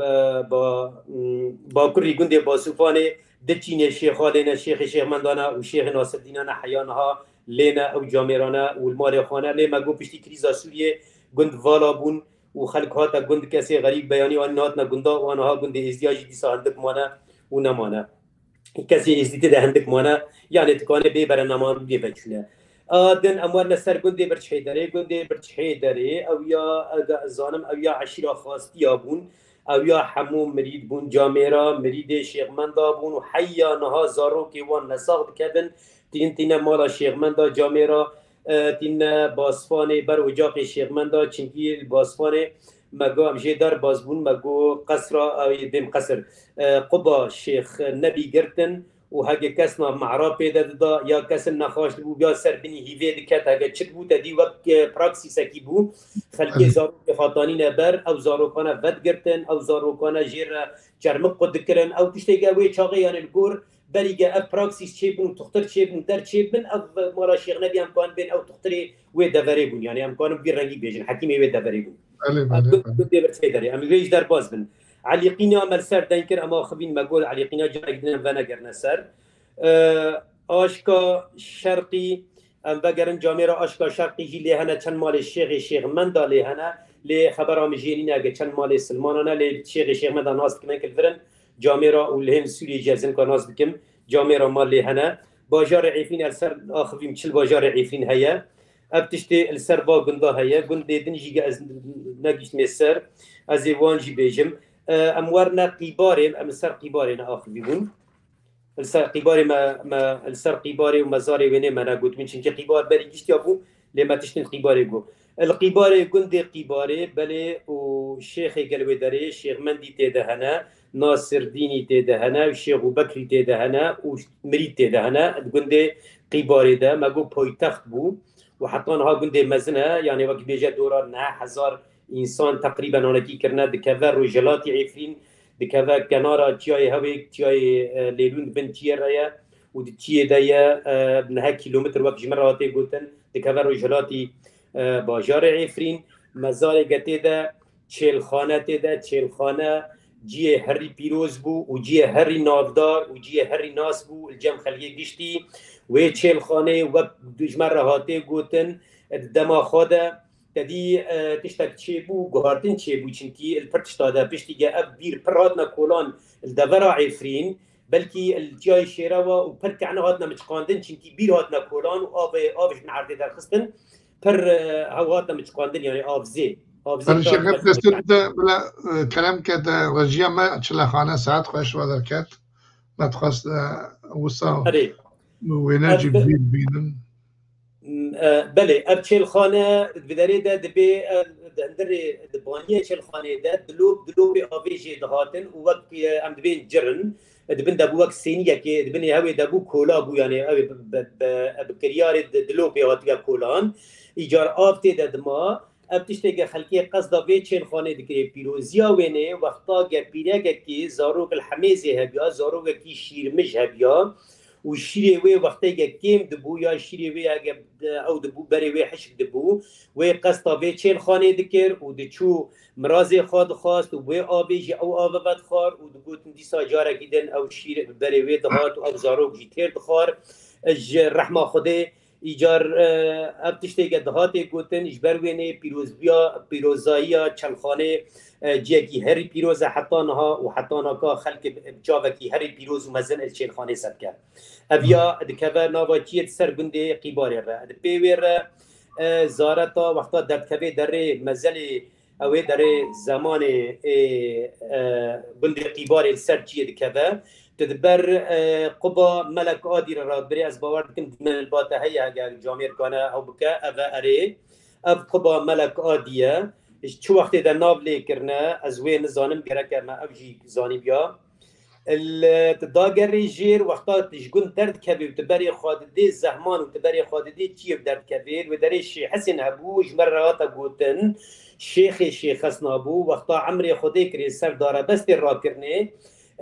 ba, m, bakurî gundê Basûfanê, di çînê şêxa lê ne, şêxê Şêxmendana û şêxê Nasirdînana heya niha lê ne, ew camêrane û li malê xwe ne. Lê me got piştî krîza Sûriyê gund vala bûn û xelk hate gund, kesê xerîb beyanî anîn hatine gunda û aniha gundê Êzdiya jî dîsa hindik mane û nemane. Kesê Êzdî tê de hindik mane, yanê dikane bê berenaman bê veçûne. A din em werine ser gundê Birçhêderê. Gundê Birçhêderê, ew ya, ez zanim, ew ya eşîra Xastiya bûn, ew ya hemû mirîd bûn, camêra mirîdê Şêxmenda bûn û heya niha zarokê wan nesax dikevin, tînin tîne mala Şêxmenda, camêra, e, tîne Basfanê ber ocaqê Şêxmenda, çimkî li Basfanê me got em jê derbas bûn, me got qesra, ew ê bêm qesir, e, quba Şêx Nebî girtin û heke kes nav mehra pê de dida, ya kesin nexaş dibû, ya ser binî hîvê diket, heke çi dibû, te dî wek, e, praksîsekî bû. Xelkê Erê. Zarokê xatanîne ber, ew zarokane vedigirtin, ew zarokane jê re çermik qut dikirin. Ew tiştê ke wê çaxê, yanê li gor berî ge ev praksîs çêbin û tuxtir çêbin û der çêbin, ev mala Şêx Nebî em kanin bên ew tuxtirê wê deverê bûn. Yanê em kanin vî rengî bêjin, hekîmê wê deverê bûn. Belê, Ev belê, gund, belê. Gundê Birçhêderê. Em wê ji derbas bin. Elî Qîna me li ser deng kir, em axivîn, me got Elî Qîna carekî din em venegerine ser. E, Aşka Şerqî, em vegerin camêra Aşka Şerqî jî lê hene, çend malê Şêxê Şêxmenda lê hene. Lê xebera min jê nîne, ege çend malê Silmana ne, lê Şêxê Şêxmenda nas dikim, em kilvirin. Camêra û li hêvî Sûriyê jî ez hinka nas dikim. Camêra mal lê hene. Bajarê Efrîn, ez ser axivîm çil bajarê Efrîn heye. Ev tiştê li ser va gunda heye. Gundê din jî ge ez negihiştime ser. Ez ê wan jî bêjim. E, em werine Qîbarê, em li ser Qîbarê ne axivî bûn. Li ser Qîbarê me, me, li ser Qîbarê û mezarê wênê me negotibûn. Çimkî Qîbar berî giştiya bû, lê me tiştên Qîbarê got. Li Qîbarê, gundê Qîbarê, belê û şêxê gel wê derê, Şêxmendî tê de hene, Nasirdînî tê de hene, Şêx û Bekrî tê de hene û mirîd tê de hene. Di gundê Qîbarê de, me got poytext bû û heta niha gundê mezin e, yanê wekî bêje dora neh hezar însan teqrîben hanekî kirine, dikeve rojhilatî Efrîn, dikeve kenara çiyayê Hewê, çiyayê, e, Lêlûn di bin çiyê re ye û di çiyê de ye, e, neh kîlometr wek ji min re hatê gotin, dikeve rojhilatî, e, bajarê Efrîn. Mezarê ge tê de, çêlxane tê de, çêlxane ciyê herî pîroz bû û ciyê herî navdar û ciyê herî nas bû li cem xelkê giştî. Wê çêlxaneyê wek ji me re hatê gotin, di dema xwe de Te dî, e, tiştek çêbû, guhartin çêbû, çimkî li pir tişta de piştî ge ev bîr pir hatine kolan li devera Efrîn, belkî li çiyayê Şêrewa û pir kehne hatine miçiqandin, çimkî bîr hatine kolan û avê, av ji bin erdê derxistin, pir, e, hew hatine miçiqandin, yanî avzê. Avzê Her kar şeklê dest de bila, e, kerem ke de rejiya me çilexane saet xweş ve derket. Me dixwest, e, wisa Erê. wêne Ez jî bi- bîr bînin. M-, e, belê, ev çêlxane di derê de dibê, e, di hundirê, di baniyê çêlxanê de dilop, dilopê avê jê dihatin û wek, e, em dibên cirin, e, di bin de bû wek sêniyekê, di binê hewê de bû kola bû, yanî ew ê bi, bi, bi, bi kiryarê di, dilopê hatiye kolan. Îcar av tê de dima, ev tiştê ge xelkê qesda vê çêlxanê dikirê. Pîroziya wênê wexta ge pîregekî zarok li hemêzê hebiya, zarokekî şîrmij hebiya, û şîrê wê wexteke kêm dibû ya şîrê wê hege ew dibû berê wê hişk dibû, wê qesta vê çêlxanê dikir û diçû mirazê xwe dixwast û wê avê jî ew ava vedixwar û digotin dîsa carekî din ew şîr bi berê wê dihat û ew zarok jî têr dixwar. Ji rehma Xwedê îcar, e, ev tiştê ke dihatê gotin, ji ber wê nê pîrozbiya, pîrozayiya çelxanê, e, ciyekî herî pîroz e heta niha û heta naka xelk bi çavekî herî pîroz û mezin li çêlxanê ser dike. Ev ya dikeve nava çiyê di ser gundê Qîbarê re. Di pê wê re, e, zareta wexta derdikevê derê mezelê, ew ê derê zemanê ê, e, gundê Qîbarê li ser çiyê dikeve. Tu di ber, e, quba Melek Adî re radbirê, ez bawer dikim dîmen li ba te heye, hege camêr kane ew bike, ev e erê. Ev quba Melek Adî ye. Ji çi wextê de nav lê kirine, ez wê nizanim, gereke me ev jî zanîbiya. Li, tu dagerê jêr, wexta tu ji gund derdikevî û tu berê xwe didê zehman û tu berê xwe didê çiyê derdikevê, li wê derê Şêx Hesên hebû, ji me re hate gotin, Şêxê Şêx Hesna bû, wexta emrê Xwedê kirê ser darebestê rakirinê,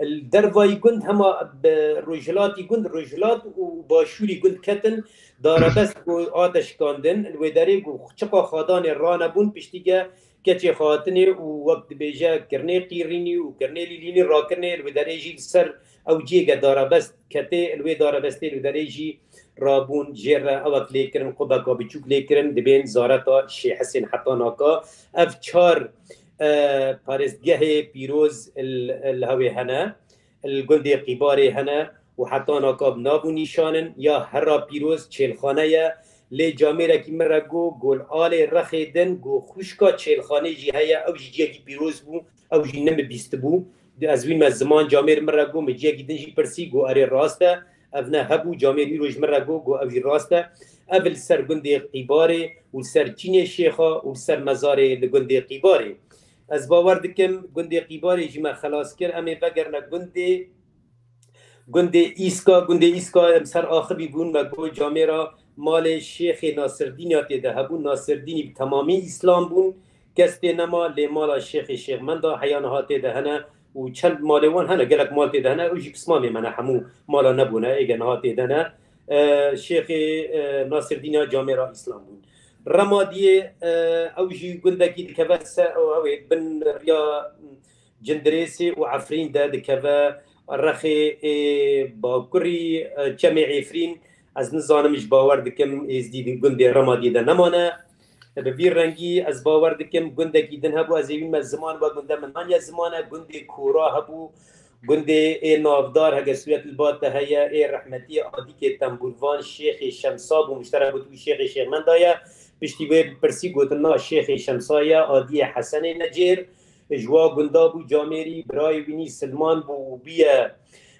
li dervayî gund hema bi rojhilatî gund, rojhilat û başûrî gund ketin, darebest ku hate şikandin, li wê derê ku çiqa xadanê ranebûn, piştî ke keçê xwe hatinê û wek dibêje kirnê qîrînî û kirnê lîlînî rakirinê, li wê derê jî li ser ew cihê ke darebest ketê, li wê darebestê li wê derê jî rabûn jê re ewek lê kirin, qubeka biçûk lê kirin, dibên zareta Şêx Hesên heta naka. Ev çar, e, parêzgehê pîroz li, li hewê hene, li gundê Qîbarê hene û heta naka bi nav û nîşan in. Ya hera pîroz çêlxane ye. Lê camêrekî min re got, gol alê rexê din, got, xwişka çêlxanê jî heye, ew jî ciyekî pîroz bû, ew jî nimibîstibû. Ez wî me ziman camêr min re got, min ciyekî din jî pirsî, got, erê rast e, ev ne hebû, camêr îro ji min re got, got, ew jî rast e. Ev li ser gundê Qîbarê û li ser çînê şêxa û li ser mezarê li gundê Qîbarê. Ez bawer dikim gundê Qîbarê jî me xelas kir, em ê vegerine gundê, gundê Îska, gundê Îska em ser axivî bûn, me got camêra malê Şêxê Nasirdîniya tê de hebû, Nasirdînî bi temamî Îslam bûn, kes tê nema, lê mala Şêxê Şêxmenda heya niha tê de hene û çend malê wan hene, gelek mal tê de hene, ew jî pismamê me ne, hemû mala nebûne, êge niha tê de ne. E, Şêxê, e, Nasirdîniya camêra Îslam bûn. Remadiyê, e, ew jî gundekî dikeve ser, ew, ew ê bin riya Cindirêsê û Efrîn de dikeve rexê ê bakurî, e, Çemê Efrîn. Ez nizanim, ji bawer dikim êzdî di gundê Remadiyê de nemane. Bi vî rengî ez bawer dikim gundekî din hebû, ez ê wî me ziman, we gunde min aniye ziman e, gundê Kora hebû, gundê ê navdar hege sûret li ba te heye, ê rehmetiyê Adîkê Tembûrvan Şêxê Şemsa bû, min ji te re got wî Şêxê Şêxmenda ye, piştî wê bi pirsî gotin na Şêxê Şemsa ye, Adiyê Hesenê Necêr. Ji wa gunda bû camêrî, birayê wî nî Silman bû û bûye,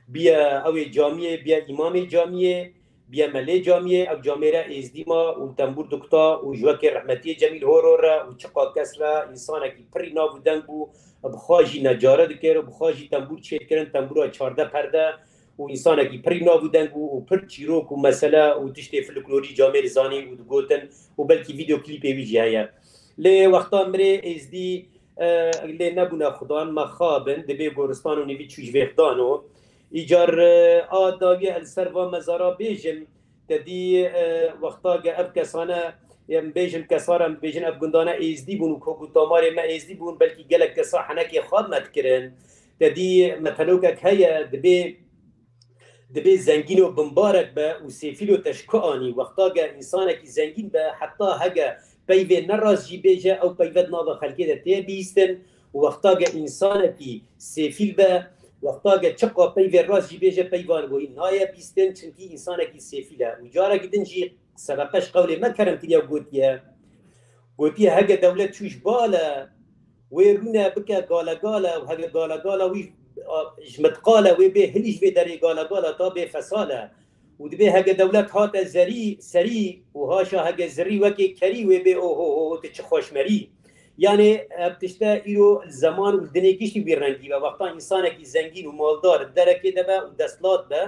bûye ew ê camiyê, bûye îmamê camiyê, bûye melê camiyê, ev camêre êzdî ma û tembûr dikta û ji wekê rehmetiyê Cemîl Horo re û çiqa kes re însanekî pirî nav û deng bû, bi xwe jî necare dikir û bi xwe jî tembûr çêdikirin, tembûra çardeh perde û însanekî pirî nav û deng bû û pir çîrok û mesele û tiştê folklorî camêrî zanî û digotin û belkî vîdeo klîpê wî jî heye. Lê wexta mirê êzdî, e, lê nebûne xudan, me xabin, dibê goristan û nîvî çû ji vê xidano. Îcar, e, a dawiye ez li ser va mezara bêjim, te dî, e, wexta ge ev kesane, em bêjin kesara, em bêjin ev gundane êzdî bûn û kok û tamarê me êzdî bûn, belkî gelek kesa henekê xwe me dikirin. Te dî metelokek heye, dibê, dibê zengîn û bimbarek be û sêfîl û te ji ku anî. Wexta ge însanekî zengîn be, heta hege peyvê nerast jî bêje, ew peyve di nava xelkê de tê bihîstin û wexta ge însanekî sêfîl be, wexta ge çiqa peyvê rast jî bêje, peyva li gorî naye bihîstin, çimkî însanekî sêfîl e. Û carekî din jî sebeqe ji qewlê me kerem kiriye û gotiye, gotiye, hege dewlet çû ji bal e, wê rûne bike gale gale û hege gale gale wî, a, ji mitqal e, wê bê hilî ji vê derê gale gale ta bê fesal e. Û dibê hege dewlet hate zerî, serî û haşa hege zirî wekê kerî wê bê oho ho ho, tu çi xweşmerî. Yanê ev tişte îro li zeman û li dinê giştî wî rengî be. Wexta însanekî zengîn û maldar derekê de be û destlat be,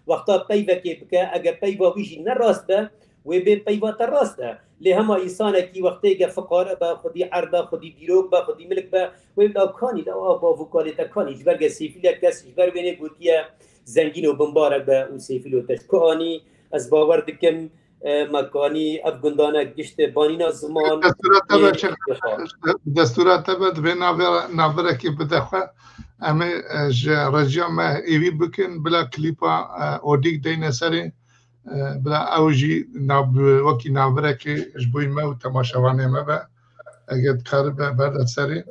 wexta peyvekê bike, eger peyva wî jî ne rast be, wê bê peyva te rast e. Lê hema însanekî wextê ge fiqare be, xwedî er be, xwedî dîrok be, xwedî milik be, wê bi ew kanî de, ew bav û kalê te kanî. Ji ber ge sêfîl e kes, ji ber wênê gotiye, Zengîn û bimbarek be û sêfîl û teşk. Ku anî, ez bawer dikim, e, me kanî ev gundane gişt banîna ziman. Destûra te be, Şêx, destûra te be, divê navê, navirekê bide xwe. Em ê, e, ji rejiya me hêvî bikin, bila klîpa, e, odîk deyne serê, e, bila ew jî nav-, wekî navirekê ji bo me û temaşevanê me be. Eger dikaribe, berde serê.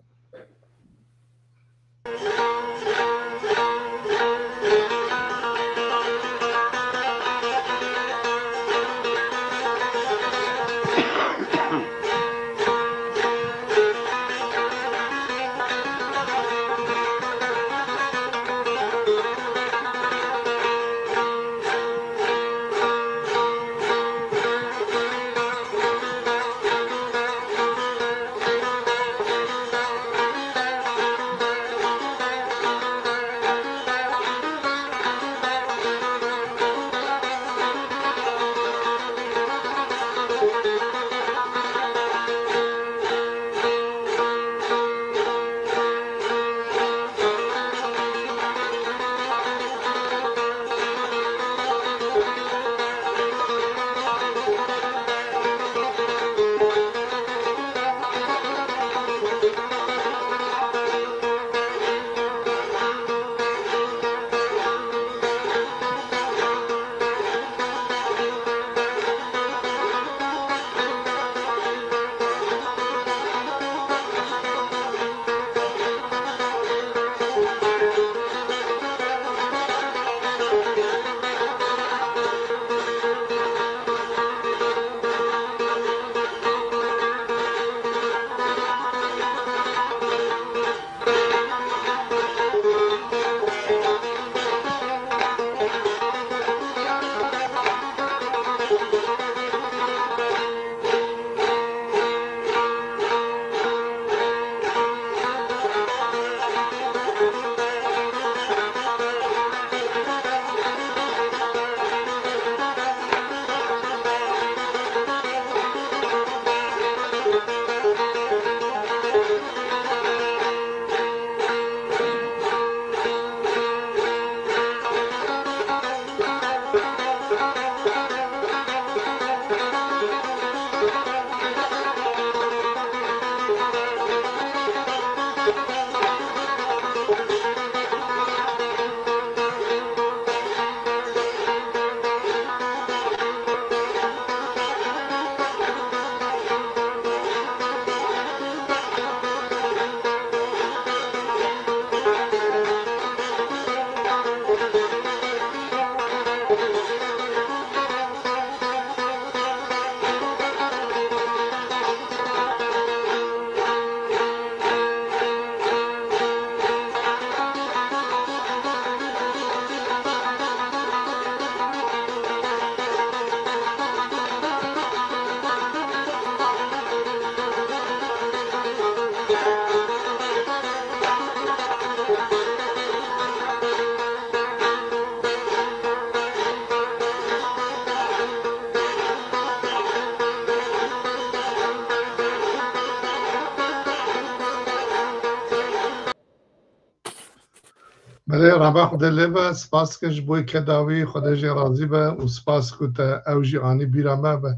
Belê, reba Xwedê lê be, spas dikim ji bo kedawî, Xwedê jê razî be û spas ku te ew jî anî bîra me be,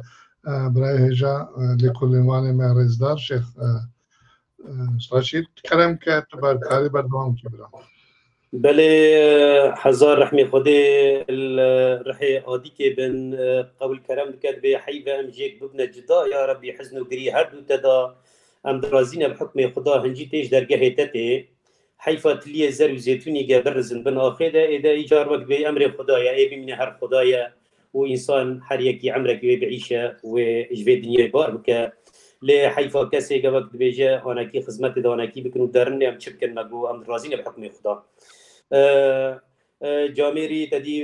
e, birayê hêja, e, lêkolînvanê me rêzdar Şêx, e, e, Reşîd. Kerem ke tu berkarî berdewam kî bira. Belê, hezar rehmê Xwedê li rihê Adîkê bin, e, qewil kerem dike, dibê heyve em jêk bibine cida, ya Rebbî hizn û girî her du te da, em dirazîne bi hukmê Xuda, hincî tê ji dergehê te tê. Heyfa tiliyê zer û zêtûnî ge birizin bin axê de, ê de îcar wek dibê emrê Xuda ye, ê bimîne her Xuda ye û însan her yekî emrekî wê biîşe wê ji vê dinyayê bar bike. Lê heyfa kesê ge wek dibêje anekî xizmetê de anekî bikin û derin em çi bikin me got em razî ne bi hukmê Xuda. E, e, camêrî te dî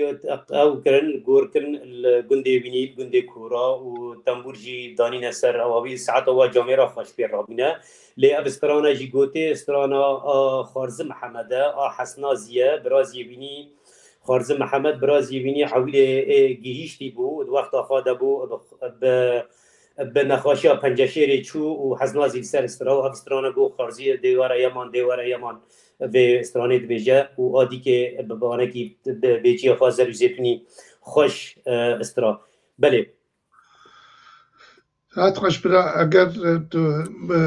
ew kirin, gor kirin li gundê Wînî, li gundê Kora û tembûr jî danîne ser ew avî saeta wa camêra xwe ji pê rabîne. Lê ev strana jî gotê strana a Xarzi Mihemed e, a Hesnazî ye, biraziyê Wînî. Xarzi Mihemed biraziyê Wînî ewilê, ê, gihîştî bû, di wexta xwe de bû, bi, bi, bi nexweşiya penceşêrê çû û Hesnazî li ser stira û ev strana got Xarzî dê were Yeman, dê were Yeman. vê stranê dibêje û a dîkê bi banekî bi bêçiya xwe zer û zêtunî xweş, e, stra. Belê. Hat xweş bira, eger, e, tu, e,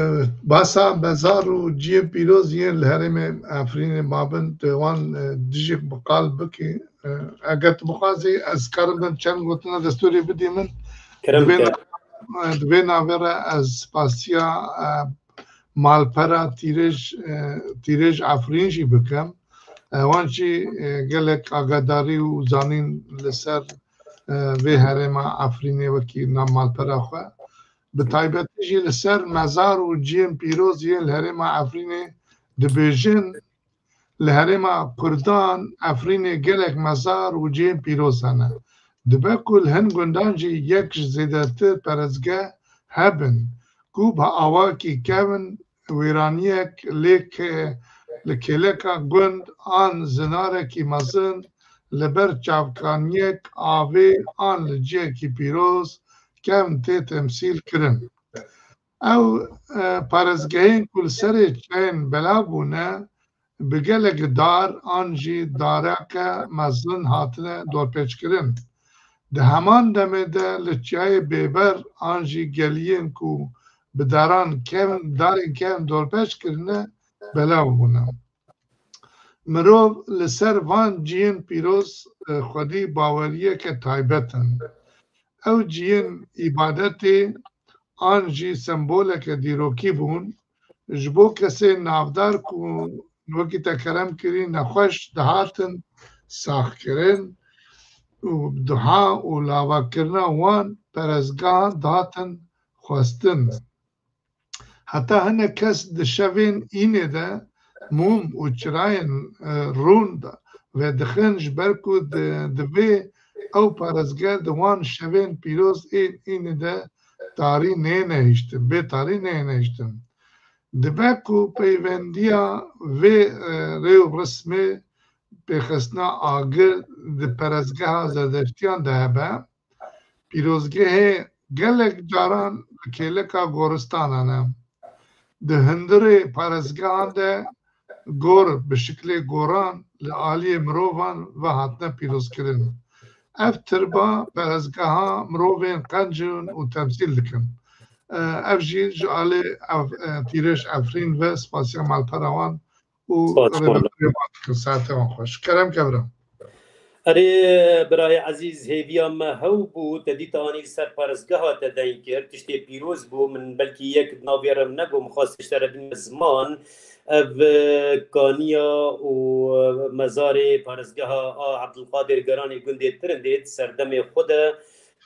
basa mezar û ciyên pîroz yên li herêmê Efrînê mabin, tu wan, e, dijî bi qal bikî. E, eger tu bixwazî, ez karim dem çend gotina destûrê bidî min. Kerem Divê bike. na-, e, divê navê re ez spasiya, e, malpera Tîrêj, e, Tîrêj Efrîn jî bikim. E, wan jî, e, gelek agadarî û zanîn li ser, e, vê herêma Efrînê wekî nav malpera xwe. Bi taybetî jî li ser mezar û ciyên pîroz yên li herêma Efrînê dibêjin, li herêma Kurdan Efrînê gelek mezar û ciyên pîroz hene. Dibe ku li hin gundan jî yek ji zêdetir perestgeh hebin, ku bi awakî kevin wêraniyek lê ke-, li kêleka gund an zinarekî mezin li ber çavkaniyek avê an li cihekî pîroz kevn tê temsîl kirin. Ew, e, parêzgehên ku li serê çiyayên belav bûne, bi gelek dar an jî dareke mezin hatine dorpêçkirin. Di heman demê de li çiyayê Bêber an jî geliyên ku bi daran kevn, darên kevn dorpêç kirine, belav bûne. Mirov li ser van ciyên pîroz, e, xwedî baweriyeke taybet in. Ew ciyên îbadetê an jî semboleke dîrokî bûn, ji bo kesên navdar ku wekî te kerem kirî nexweş dihatin saxkirin û duha û lavakirina wan perestgehan dihatin xwestin. Heta hinek kes di şevên înê de mûm û çirayên, e, rûn vedixin, ji ber ku di, divê ew parêzgeh di wan şevên pîroz ên înê de tarî neyêne hiştin, bê tarî neyêne hiştin. Dibe ku peyvendiya vê, e, rê û rismê pêxistina agir di perestgeha Zerdeştiyan de hebe, pîrozgehê gelek caran li kêleka goristanan e. Di hundirê parêzgehan de gor bi şiklê goran li aliyê mirovan ve hatine pîrozkirin. Ev tirba perestgeha mirovên qenc in û temsîl dikin. E, ev jî ji alê ev, e, Tîrêj Efrîn ve spasiya malpera wan û Spas, rêveberê wan dikin. Saetê wan xweş. Kerem ke bira. Erê, birayê ezîz, hêviya me hew bû, te dît anî li ser parêzgeha te deyn kir, tiştê pîroz bû, min belkî yek di nav vê re min negot, min xwest tişt te re bîne ziman. Ev, e, kaniya û, e, mezarê parêzgeha a Ebdulqadir Geranê gundê Tirindê di serdemê xwe de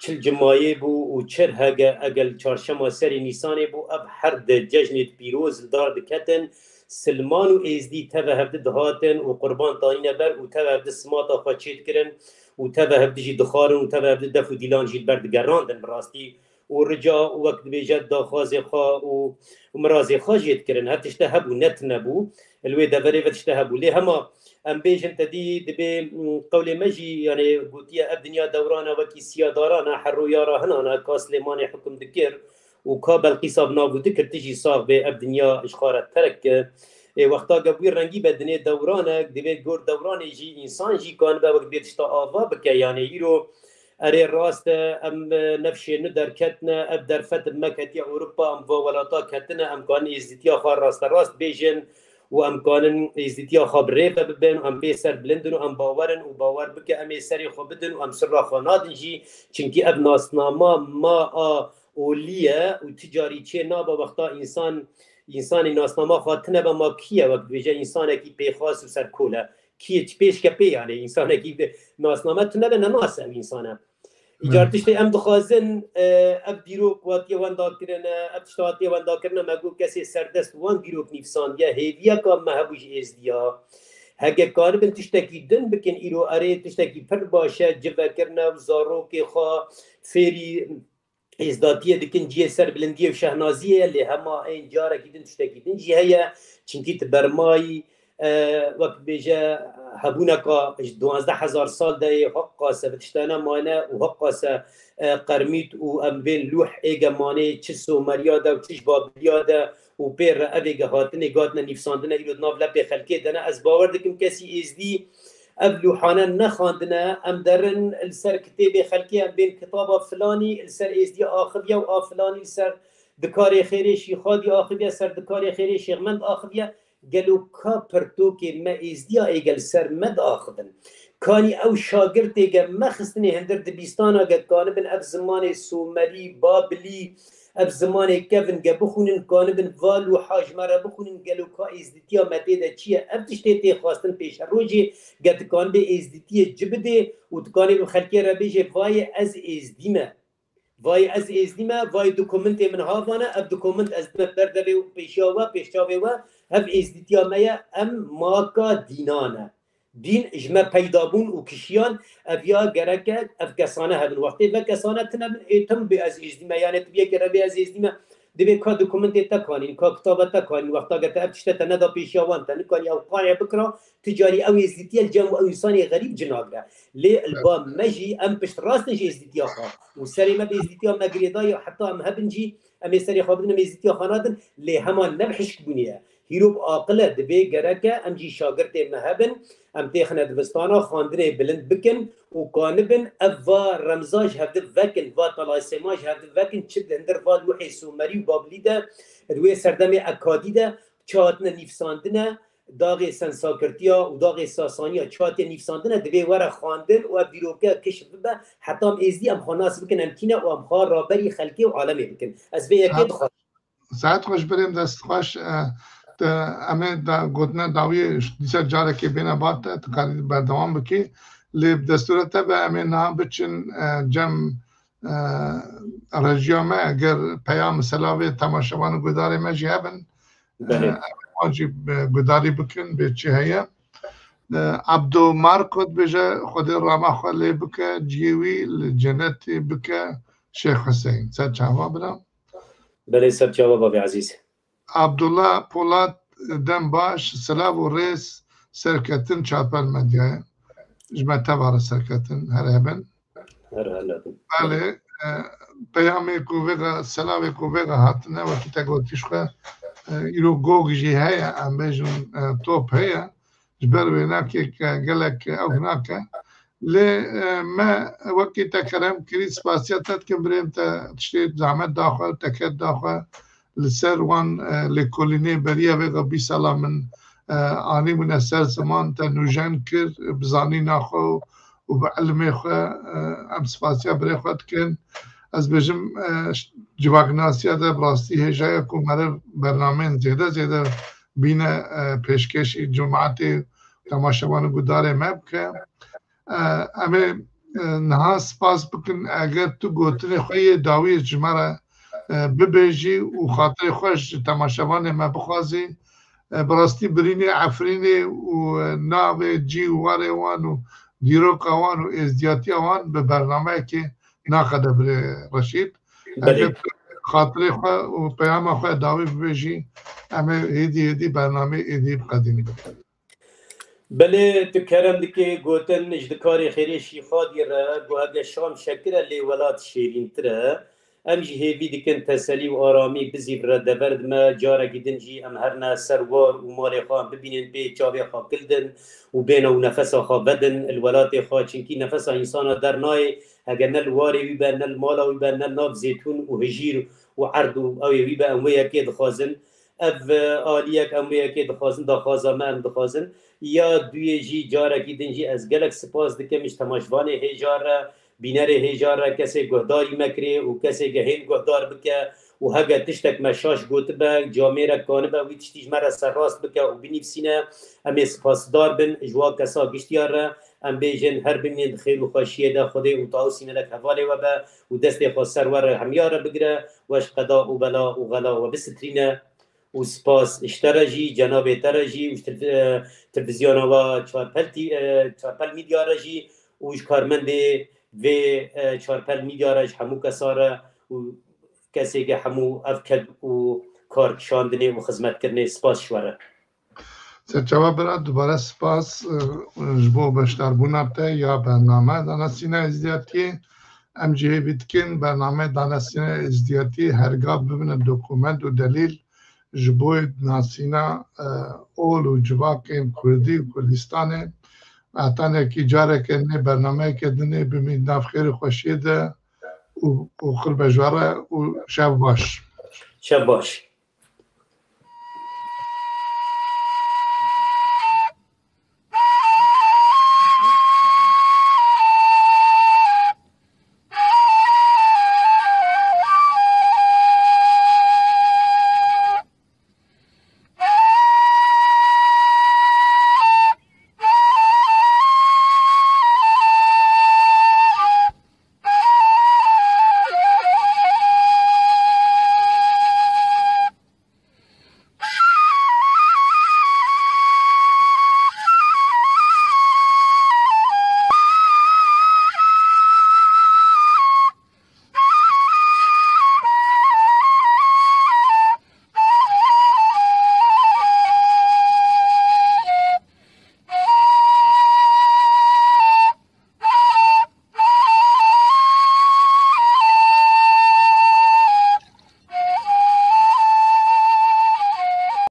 çil cimayê bû û çir hege egel çarşema serê Nîsanê bû, ev her di cejnê pîroz li dar diketin, Silman û Êzdî teve hevdi dihatin û qurban tanîne ber û teve hevdi simata xwe çêdikirin û teve hevdi jî dixwarin û teve hevdi def û dîlan jî li ber digerandin bi rastî û rica û wek dibêje daxwazê xwe û, û mirazê xwe jê dikirin. Her tişte hebû, ne tune bû. Li wê deverê ve tişte hebû. Lê hema em bêjin te dî dibê, mm, qewlê me jî, yanê gotiye ev dinya dewran e wekî siya daran e, her roya ra hinan e, ka Silêmanê hukum dikir û ka Belqîsa bi nav û dikir, tu jî sax bê, ev dinya ji xwe re terek ke. Ê, wexta ge bûyî rengî be dinê dewran e, divê gor dewranê jî însan jî kanibe wek bê tişta ava bike. Yanê îro erê rast e, em, e, nefşê nû derketine, ev derfet bi me ketiye Ewropa, em va welata ketine, em kanin êzdîtiya xwe rasterast bêjin û em kanin êzdîtiya xwe bi rê ve bibin, em pê serbilind in û em bawer in û bawer bike em ê serê xwe bidin û em sirra xwe nadin jî, çimkî ev nasnama ma a olî ye û ti carî çê nabe wexta însan, însanê nasnama xwe tune be ma kî ye, wek dibêje însanekî pêxwas û serkol e. Kî ye, çi pêşke pê, yanê însanekî de nasname tune be, nenas ew însan e. Îcar Evet. tiştê em dixwazin, e, ev dîrok hatiye wenda kirine, ev tişta hatiye wenda kirine, me got kesê serdest wan dîrok nivîsandiye, hêviyeka me hebû ji êzdiya. Heke karibin tiştekî din bikin, îro erê tiştekî pir baş e, civekirine û zarokê xwe fêrî êzdatiyê dikin, cihê serbilindiyê û şehnaziyê ye, lê hema ên carekî din tiştekî din jî heye. Çimkî tu bermayî, e, wek bêje, hebûneka ji duwazdeh hezar sal de yê heqas e, bi tiştane mayne û heqas e, e, qermît û em vê lûh ê gemanê çi Someriya de û çi ji Babiliya de û pê re evê ge hatine, gatine nîvsandine, îro di nav lepê xelkê de ne. Ez bawer dikim kesî êzdî ev lûhane nexandine, em derin li ser kitêbê xelkê, em bên kitaba filanî li ser êzdiya axiviye û a filanî li ser dikarê xêrê Şîxadî axiviye, ser dikarê xêrê Şêxmend axiviye. Gelo ka pirtokê me êzdiya êge li ser me diaxivin? Kanî ew şagirtê ge me xistinê hindir dibîstana ge kanibin ev zimanê somerî, babilî, ev zimanê kevin ge bixwînin, kanibin va lûha ji me re bixwînin, gelo ka êzdîtiya me tê de çi ye? Ev tiştê tê xwestin pêşerojê, ge dikanibê êzdîtiyê ci bidê û dikanê bi xelkê re bêjê, vayê ez êzdî me. Vayê ez êzdî me, vayê dokumentê min havane, ev dokument ez dime ber devê û pêşiya we, pêşçavê we, ev êzdîtiya me ye, em maka dînan e. Dîn ji me peyda bûn û kişiyan, ev ya gereke ev kesane hebin. Wextê ve kesane tine bin, ê tim bê ez êzdî me, yanê tu biyekê re bê ez êzdî me, divê ka dokumentê te kanîn, ka kitaba te kanîn, wexta ke te ev tişte te neda pêşiya wan, te nikanî ew qaya bikira, tu carî ew êzdîtiye li cem û ew însanê xerîb ci nagire. Lê li ba me jî em pişt rastin ji êzdîtiya xwe. Û serê me bi êzdîtiya me girêdayî, heta em hebin jî, em ê serê xwe bidin, em êzdîtiya xwe nadin, lê hema ne bi hişkbûnê ye. Hîro bi aqil e, divê gereke em jî şagirtê me hebin, em têxine divistana, xwendinê bilind bikin û kanibin ev va remza ji hevdi vekin, va talaysêma ji hevdi vekin, çi di hindir va lûhê Sumerî û Babilî de di wê serdemê Ekadî de çi hatine nîvsandine, daxê Sensakirtiya û daxê Sasaniya çi hatiye nîvsandine, divê were xwendin û ev dîroke kişf bibe, heta em êzdî em xwe nas bikin, em kî ne û em xwe raberî xelkê û alemê bikin. Ez vê yekê dixwazim. Saet xweş birêm, dest xweş. E, te, em ê da, gotina dawiyê dîsa carekê bêne ba te, tu karî berdewam bikî. Lê bi destûra te be, em ê niha biçin, e, cem, e, rejiya me, eger peyam selavê temaşevan û guhdarê me jî hebin, e, Belê. Em ê wan jî, e, guhdarî bikin, bê çi heye. E, Abdo Marko dibêje, Xwedê rama xwe lê bike, cihê wî li cenetê bike, Şêx Huseyîn. Ser çava bira. Belê, ser çava bavê ezîz. Abdullah Polat, dem baş, silav û rêz, serketin Çarpel Medyayê. Ji me teva re serketin, her hebin. Her hebin. Belê, e, peyamê ku vêga, selavê ku vêga hatine, wekî te gotî ji xwe, e, îro gog jî heye, em bêjin, e, top heye. Ji ber wê nake ke gelek ew nake. Lê, e, me wekî te kerem kirî, spasiya te dikim, birêm te tiştê zehmet daxwe, teket daxwe li ser wan, e, lêkolînê beriya vê bîst sala min, e, anîbûne ser ziman, te nûjen kir, bi zanîna xwe û bi ilmê xwe, e, em spasiya birê xwe dikin. Ez bêjim, e, civaknasiya de bi rastî hêjayek û meriv bernameyên zêde zêde bîne, e, pêşkêşî cemaetê, temaşevan û gudarê me bike. E, em ê, e, niha spas bikin, eger tu gotinê xwe yê dawî ji me re, e, bibêjî û xatirê xwe ji temaşevanê me bixwazî, e, bi rastî birînê Efrînê û, e, navê cî û warê wan û dîroka wan û êzdiyatiya wan bi bernameyekê naqede birê Reşîd. Belê. Eger tu xatirê xwe û peyama xwe dawî bibêjî, em ê hêdî hêdî bernameyê êdî biqedînin. Belê, tu kerem dikê, gotin ji dikarê xêrê Şîxadî re, got, hege şam şekir e, lê welat şêrîntir e. Em jî hêvî dikin teselî û aramî bizîvire dever di me, carekî din jî em herine ser war û malê xwe, em bibînin pê çavê xwe kildin û bêne û nefesa xwe vedin li welatê xwe, çinkî nefesa însana dernayê hege ne li warê wî be, ne li mala wî be, ne nav zêtûn û hijîr û erd û ew ê wî be, em wê yekê dixwazin. Ev, e, aliyek em wê yekê dixwazin, daxwaza me em dixwazin. Ya duyê jî, carekî din jî ez gelek spas dikim ji temaşvanê hêja re, bînerê hêja re, kesê guhdarî me kirê û kesê ge hên guhdar bike û hege tiştek me şaş gotibe, camêrek kanibe wî tiştî ji me re serrast bike û binivîsîne, em ê sipasdar bin ji wa kesa giştiyar re. Em bêjin her bimînin di xêr û xweşiyê de, Xwedê û Tawusî melek hevalê we be û destê xwe ser we re hemiya re bigire, we ji qeda û bela û xela we bisitrîne û spas ji te re jî, cenabê te re jî û ji telvi-, e, televîzyona we Çarpel T-, e, Çarpel Media re jî û ji karmendê vê, e, Çarpel Media re ji hemû kesa re û kesê ge hemû ev ked û kar kişandinê û xizmetkirinê, spas ji we re. Serçava bira, dubare spas, e, ji bo beşdarbûna te ya bername Danasîna Êzdiyatiyê. Em jî hêvî dikin bername Danasîna Êzdiyatiyê herga bibine dokument û delîl ji bo nasîna e, ol û civakên Kurdî û Kurdistanê. Hetanekî careke nê bernameyeke dinê bimîn nav xêr û xweşiyê de û, û qir bejware û şev baş. Şev baş.